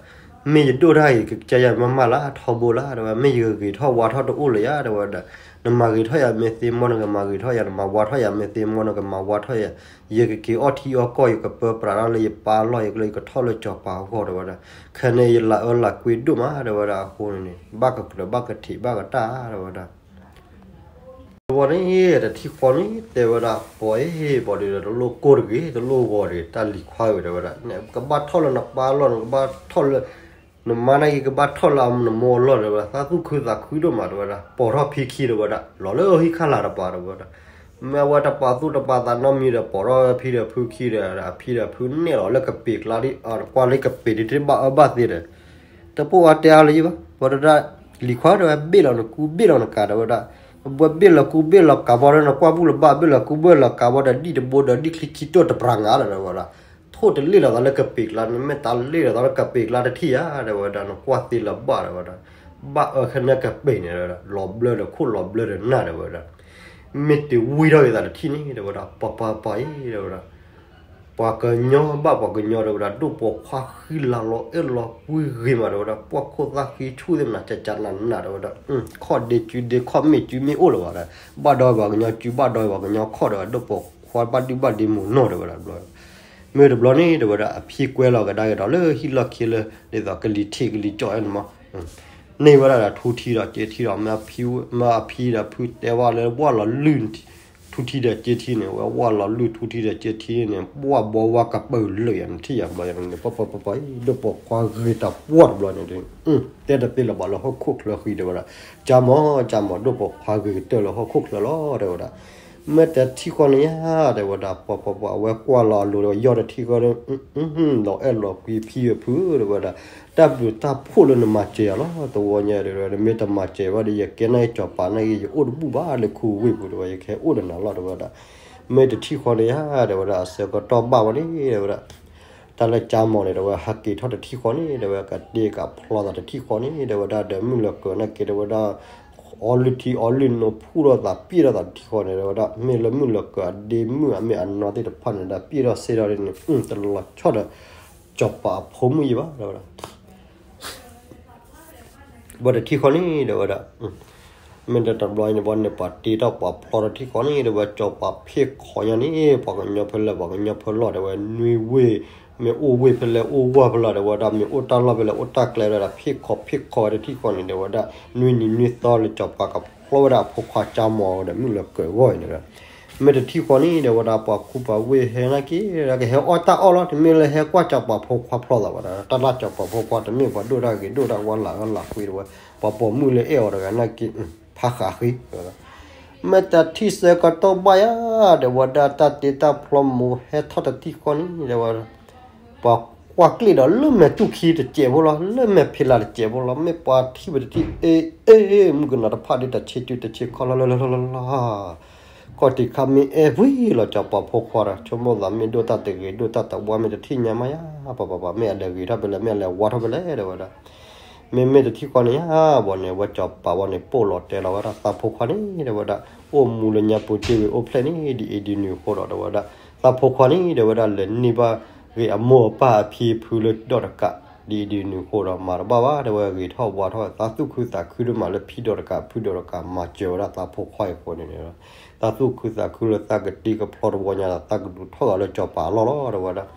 မ့ၢ်ယဒိၣ်တၢ်အံၤ ကကဲယၤမၤမၤလၢထီဘိလၢ တဲဝဲ မ့ၢ်ယဂ့ၤထီၣ်ဝါထီၣ်တအိၣ်လၢၤယၤ တဲဝဲဒၣ် နမၤဂ့ၤထီၣ်ယၤမ့ၢ်သ့မီၢ် နကမၤဂ့ၤထီၣ်ယၤ နမၤဝါထီၣ်ယၤမ့ၢ်သ့မီၢ် နကမၤဝါထီၣ်ယၤ ယကက့ၤအီၣ်ထံအီၣ်ကီၢ် ယကပၢပြးတၢ်လၢယပၢ်လီၢ် ယကလၢယကထီၣ်လၢစီၤပၤအဂီၢ် တဲဝဲဒၣ် ခဲန့ၣ်ယလၤအၢလၤကွံဒိၣ်မး တဲဝဲဒၣ် အဃိန့ၣ်န့ၣ် ဘၣ်ကကြၢးဘၣ်ကထံးဘၣ်ကတၢ် တဲဝဲဒၣ် တဝီန့ၣ် တထံၣ်ဃီန့ၣ် တဲဝဲဒၣ် ပှၤအံၤ ပှၤဒီးတလိၣ်ကိၢ်တဂ့ၤ တလိၣ်ဂီၤတဂ့ၤ တၢ်လံၤခွါဧၢ တဲဝဲဒၣ် နကဘၣ်ထီၣ်လၢနပၢ်လီၢ် နကဘၣ်ထီၣ်လၢ နမါန့ၣ်ကဘၣ်ထီၣ်လၢနမိၢ်လီၢ် တဲဝဲဒၣ် သးသူၣ်ခုသးခုဒိၣ်မး တဲဝဲဒၣ် ပိာ်ထီၣ်ဖံခံ တဲဝဲဒၣ် လီၤလၢဟံၣ်ခါလာ်တပၤ တဲဝဲဒၣ် မ့ၢ်အဝဲတပာ်သူၣ်တပာ်သးနီတမံၤဒီး ပိာ်ထီၣ်ဖံဒီးဖုခံဒီး အဖံဒီးဖုနဲၣ်လီၤလၢကပ့ၤကျါ ကွၢ်လၢကပ့ၤဒ်တဘၣ်အၢဘၣ်သ့ဒီး တပိာ်အါတဲအါလၢၤဘၣ် ပှၤတဒၣ် လံၤခွါတဲဝဲ ဘ့ၣ်လီၤနကူဘ့ၣ်လီၤနကၤ တဲဝဲဒၣ် ပှၤဘ့ၣ်လီၤကူဘ့ၣ်လီၤကၤဘၣ်ဒီး နကွၢ်ဘူၣ်လၢၤဘၣ် ဘ့ၣ်လီၤကူဘ့ၣ်လီၤကၤဘၣ်ဒီး ဒံၣ်တဘိဒီးဒံၣ်ချံခံတိၢ်တပြးငါဒီး တဲဝဲဒၣ် ထိၣ်တလ့ၣ်လီၤသးလၢကပ့ၤကျါန့ၣ် မ့ၢ်တၢ်လ့ၣ်လီၤသးလၢကပ့ၤကျါတထံၣ်ဧါ တဲဝဲဒၣ် နကွၢ်သ့လၢၤဘၣ် တဲဝဲဒၣ် ဘၣ်အၢခဲန့ၣ်ကပ့ၤန့ၣ် တဲဝဲဒၣ် လီၤဘျၢဒီးခိၣ်လီၤဘျၢဒီးနၢ် တဲဝဲဒၣ် မ့ၢ်တဝံထီၣ်က့ၤသးတထံၣ်န့ၣ် တဲဝဲဒၣ် ပှၤပှၤပှၤအံၤ တဲဝဲဒၣ် ပှၤကညီဘၣ်ပှၤကညီ တဲဝဲဒၣ် ဒိၣ်ပိာ်ခွါဃံလၤလီၤအဲၣ်လီၤကွံဂ့ၤမး တဲဝဲဒၣ် ပှၢ်ခိၣ်သၣ်ဃံဆူၣ်သ့ၣ်မနၤ ကကနးနး တဲဝဲဒၣ် ခီၣ်ဒ့စုဒ့ ခီၣ်မ့ၢ်စုမ့ၢ်အိၣ်လၢၤဘၣ်ဒီး ဘၣ်ဒီးပှၤကညီစု ဘၣ်ဒီးပှၤကညီခီၣ် တဲဝဲ ဒိၣ်ပိာ်ခွါဘၣ်ဒုဘၣ်ဒ့မုၢ်နီၢ် တဲဝဲဒၣ် တဘျီ မ့ၢ်တဘျီန့ၣ် တဲဝဲဒၣ် အဖံကွဲလီၤကဒါက့ၤဒီးလၢဟံၣ်လီၢ်ခံလၢ ဒ်သိးကလံၤထံးကလံၤကၠီၣ်အဲၣ်န့ၣ်မး န့ၢ်ဝဲဒၣ်ဒီးထူထံဒီးစ့ထံဒီး မ့ၢ်အဖံဒီးဖုတဲဝဲလၢ ဝၣ်လီၤလုၢ်ထူထံဒီးစ့ထံန့ၣ် ဝဲဝၣ်လီၤလုၢ်ထူထံဒီးစ့ထံန့ၣ် ဝၣ်ဘီဝါကပၢၤလၢာ်ယၤ နထံၣ်ယၤတဘျီန့ၣ် ပှၤပှၤပှၤပှၤအံၤ ဒိၣ်ပိာ်ခွါဂ့ၤတၢ်ပှၢ်တဘျီန့ၣ် တဲတသ့လၢၤဘၣ်လၢဟီၣ်ခိၣ်ချၢဃံ တဲဝဲဒၣ် ကၠါမီၤ ကၠါမီၤ ဒိၣ်ပိာ်ခွါဂ့ၤကတၢၢ်လၢဟီၣ်ခိၣ်ချၢလီၤ တဲဝဲဒၣ် မ့ၢ်တထံၣ်ဃီန့ၣ်ဧါ တဲဝဲဒၣ် ပှၤပှၤပှၤ အဝဲကွၢ်လီၤအလိၤဒီး ယီၢ်တထံၣ်ဃီန့ၣ် လီၤအဲၣ်လီၤကွံဖံဝဲဖု တဲဝဲဒၣ် တၢ်ဘျုးတၢ်ဖှိၣ်လၢနမၤစၢၤယၤလီၤ တဝီညါ တဲဝဲဒၣ် မ့ၢ်တမၤစၢၤဘၣ်ဒီး ယကဲနာ်က့ၤစီၤပၤနာ်က့ၤ ယအိၣ်တဘူၣ်ဘၣ်လၢခူဝ့ၢ်ပူၤ တဲဝဲ ယကဟဲအိၣ်ဒီးနၤလီၤ တဲဝဲဒၣ် မ့ၢ်တထံၣ်ဃီန့ၣ်ဧါ တဲဝဲဒၣ် အဆၢကတီၢ်ဘၣ်ဝဲန့ၣ် တဲဝဲဒၣ် တၢ်လၢကၠါမီၤန့ၣ် တဲဝဲ ဟးက့ၤထီၣ်တထံၣ်ဃီန့ၣ် တဲဝဲ ကတ့ကဖျီသးတထံၣ်ဃီန့ၣ် တဲဝဲဒၣ် ဒီးမုၢ်လၢၤကၢးနာ်က့ၤ တဲဝဲဒၣ် အီလုၢ်ထံအီလုၢ်နိ ဖှူၣ်ထီၣ်သးပျဲၢ်ထီၣ်သးတထံၣ်ဃီန့ၣ် တဲဝဲဒၣ် မ့ၢ်လၢမုၢ်လၢၤကၢးအဒ့မုၣ်အမ့ၢ်အနီၢ်သ့ၣ်တဖၣ်န့ၣ်ဒီး ပျဲၢ်ထီၣ်စ့ထီၣ်ဒ်န့ၣ် တလီၤဆီဒီး စီၤပၤအဖိမုၣ်ယံၤဘၣ် တဲဝဲဒၣ် ဘၣ်တထံၣ်ဃီန့ၣ် တဲဝဲဒၣ် မ့ၢ်တတဘျီအံၤန့ၣ် ဘၣ်န့ၣ်ပှၤတ့ထီၣ်ပှၤဖျီတထံၣ်ဃီန့ၣ် တဲဝဲ စီၤပၤဖ့ၣ်ခီညါန့ၣ် ပှၤကညီဖဲလဲၣ် ပှၤကညီဖဲလီၢ် တဲဝဲ နွံဝ့ၢ် မ့ၢ်အိၣ်ဝ့ၢ်ဖဲလဲၣ် အိၣ်ဝ့ၢ်ဖဲလဲၣ် တဲဝဲဒၣ် မ့ၢ်အိၣ်တၢ်လီၢ်ဖဲလဲၣ် အိၣ်တၢ်ကျဲဖဲလဲၣ် ဖ့ၣ်ခီဖ့ၣ်ခီဝဲတထံၣ်ဃီန့ၣ် တဲဝဲဒၣ် နွံနံၤနွံသီလၢ စီၤပၤကဖျီဝဲဒၣ်အဖိခွါကၠါမီၤဒီးမုၢ်လၢၤကၢးအဂီၢ်အံၤန့ၣ်ဒီး မ့ၢ်တထံၣ်ဃီန့ၣ် တဲဝဲဒၣ် ပှၤကူပှၤဝ့ၢ်ဟဲနာ်က့ ကဟဲအီၣ်တၢ်အီၣ်လီၤ, တမ့ၢ်လၢဟဲကွၢ်ကၠီၤပၤဖိခွါဖျီသးဘၣ်ဒီး တၢ်လၢကၠီၤပၤဖိခွါ တမ့ၢ်ပှၤဒိၣ်တၢ်ဂ့ၤဒိၣ်တၢ်ဝါ လၢ်အၢလၢ်ကွံ တဲဝဲ, ပှၤပိာ်မုၣ်လၢအဲၣ်အီၤတဂၤနာ်က့ ဖးဃးဃံ မ့ၢ်တထံၣ်ဆၢကတီၢ်ဘၣ်ယၤ တဲဝဲဒၣ် တၢ်တ့တၢ်ဖျီမိၢ်ဟဲထီၣ်တထံၣ်ဃီန့ၣ် တဲဝဲဒၣ် ပှၤကွၢ်ကျ့ၣ်ဒီး လၢမဲာ်တူၢ်ခံတစဲးဖိလီၤ, လၢမဲာ်ဖံးလၢ်တစဲးဖိလီၤ, မ့ၢ်ပှၤထံၣ်ပတထံၣ် အ့ အ့ မုၣ်ကနီၤတဖၣ်ဒ်တၢ်ဆ့တုတဆ့ခီလီၤလီၤလီၤလီၤလီၤလီၤ, ကီၢ်တံာ်ခါမ့ၢ်အဲၣ်ဝံၤလီၤ ကၠီၤပၤဖိခွါဒီး ဆိကမိၣ်သးမ့ၢ်ဒိၣ်တၢ်တဂ့ၤ ဒိၣ်တၢ်တဝါ မ့ၢ်တထံၣ်ညါမးယၤ ပပပ မ့ၢ်အလဲၤဂ့ၤထီၣ်ဖဲလဲၣ် မ့ၢ်အလဲၤဝါထီၣ်ဖဲလဲၣ် တဲဝဲဒၣ် မ့မ့ၢ်တထံၣ်ဃီန့ၣ်ယၤ ဘၣ်န့ၣ် ဝဲကၠီၤပၤဝဲန့ၣ် ပိာ်လီၤတဲလီၤဝဲဒၣ် သးဖိခွါန့ၣ် တဲဝဲဒၣ် အိၣ်မူလၢညါပူၤတ့ၢ်ဝံၤ အိၣ်ဖျဲၣ်န့ၣ် ဒ်အံၤဒ်နုၤအဃိဒီး တဲဝဲဒၣ် သးဖိခွါန့ၣ် တဲဝဲဒၣ် လဲၤန့ၢ်ဘၣ်ဂ့ၤအမိၢ်အပၢ်အဖံအဖုလၢဒီးတကး ဒ်အံၤဒ်နုၤအဃိဒီး မၤတဘၣ်ဘၣ် တဲဝဲ ဂ့ၤထီၣ်ဝါထီၣ် သးသူၣ်ခုသးခုဒိၣ်မးလၢဖံဒီးတကး ဖုဒီးတကး မၤစၢၤဝဲဒၣ်သးဖိခွါအံၤအဃိန့ၣ်န့ၣ် သးသူၣ်ခုသးခုလၢသးကတ့ကဖျီတဝီညါဒီး သးကဒုးထီၣ်ဂာ်လၢကၠီၤပၤအလီၢ်လီၤ တဲဝဲဒၣ်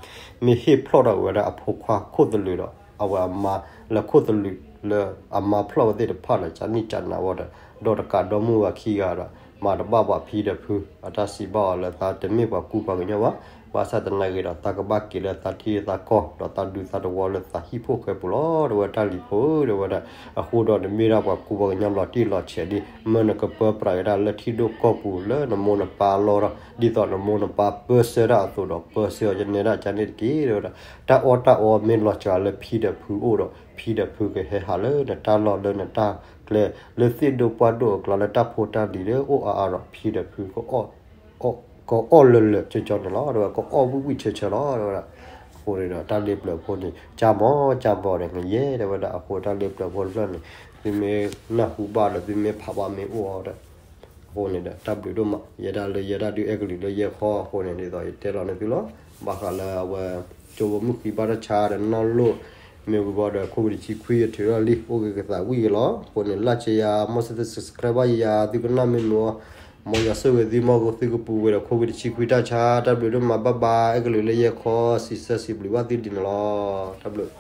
မ့ၢ်ဟ့ၣ်ဖျီၣ်ထီၣ်ဝဲဒၣ်အဖိခွါခိၣ်သလုးဒီး အဝဲအမါလၢခိၣ်သလုးလၢ အမါဖျီၣ်ဝဲသ့ၣ်တဖၣ်ဒီး ကန့ၢ်ကနၣ်ဝဲဒီး ဒီးတကးဒီမုၢ်ဝဲခံဂၤဒီး မၤတဘၣ်ဘၣ်ဖံဒီးဖု အတၢ်စံးဘၣ်အီၤလၢသးတမ့ၢ်ပှၤကူပှၤကညီဘၣ်, ဘၣ်ဆၣ်သနာ်က့ဒီး သးကဘၣ်က့ၤလၢသးထံသးကီၢ် ဒီးသးဒူသးတဝီလၢသးဟံၣ်ဖိဃဲပူၤလီၤ တဲဝဲတၢ်လံၤဖိ တဲဝဲဒၣ်, အဃိဒီးနမ့ၢ်ဒၣ်ပှၤကူပှၤကညီလီၤတံၢ်လီၤဆဲးဒ် မၢနကပၢပြးက့ၤဒၣ်လၢထံဒိၣ်ကီၢ်ပူၤလၢနမိၢ်နပၢ်အလီၢ်ဒီး ဒ်သိးနမိၢ်နပၢ်ပၢဆှၢဒၣ်အသိးဒီး ပၢဆှၢအီၤယနဲဒၣ်ကန့ၣ်တက့ၢ် တဲဝဲဒၣ်, တၢ်အီၣ်တၢ်အီမ့ၢ်လီၤစှၤလၢဖံဒီးဖုအိၣ်ဒီး ဖံဒီးဖုကဟဲဟးလၢနတၢ်လီၢ်လၢနတၢ်ကျဲ လၢသ့ၣ်ဒိၣ်ပှၢ်ဒိၣ်အကျါလၢတၢ်ဖိတၢ်လံၤလၢအိၣ်အါအါဒီး ဖံဒီးဖု ကအီၣ်လၢာ်လၢာ်ကၠီကၠီန့ၣ်လီၤ တဲဝဲ, ကအီၣ်ဝံၣ်ဝံၣ်ဆၢဆၢလီၤ တဲဝဲဒၣ်, အဃိန့ၣ်ဒီး တၢ်လ့ပျၢၤဖိန့ၣ် ကၢ်မီၤကၢ်ဘီန့ၣ် နယဲ တဲဝဲဒၣ်, အဃိတၢ်လ့ပျၢၤဖိတဖျၢၣ်န့ၣ် သုမ့ၢ်နၢ်ဟူဘၣ်ဒီး သုမ့ၢ်ဖးဘၣ်မ့ၢ်အိၣ်အီၤဒီး အဃိန့ၣ်ဒီး တၢ်ဘျုးဒိၣ်မး ယဲဒၣ်လၢယဲဒၣ်ဒုးအဲၣ်ကလုာ်လၢယဲခီအဃိန့ၣ် ဒ်သိးယတဲလီၤန့ၣ်သုလီၤ, ဘၣ်ဃးလၢအဝဲ ကၠိဖိမုၣ်ဃံဘၣ်တၢ်ဆါဒီးနီၢ်လိၣ် မ့ၢ်ဝံၤဘၣ်ဒီး ခိၣ်ဝံၤတဆံခွံယထုးထီၣ်လံ အိၣ်ဂ့ၤကသးဝံၣ်ဂ့ၤလီၤ, အဃိန့ၣ် လၢ်ဆဲးယၤ မ်သုတ subscribe ဘၣ်ယၤ သုကနၣ်မ့ၢ်မုာ်အီၤ, မ်ယွၤဆိၣ်ဂ့ၤသု မ်သုကပူၤဝဲဒီး ခိၣ်ဝံၤတဆံခွံတၢ်ဆါ တၢ်ဘျုးဒိၣ်မး bye bye အဲၣ်ကလုာ်လၢယဲခီ စံးဆၢစံးဘျုးဘၣ်သုဒ်န့ၣ်လီၤ, တၢ်ဘျုး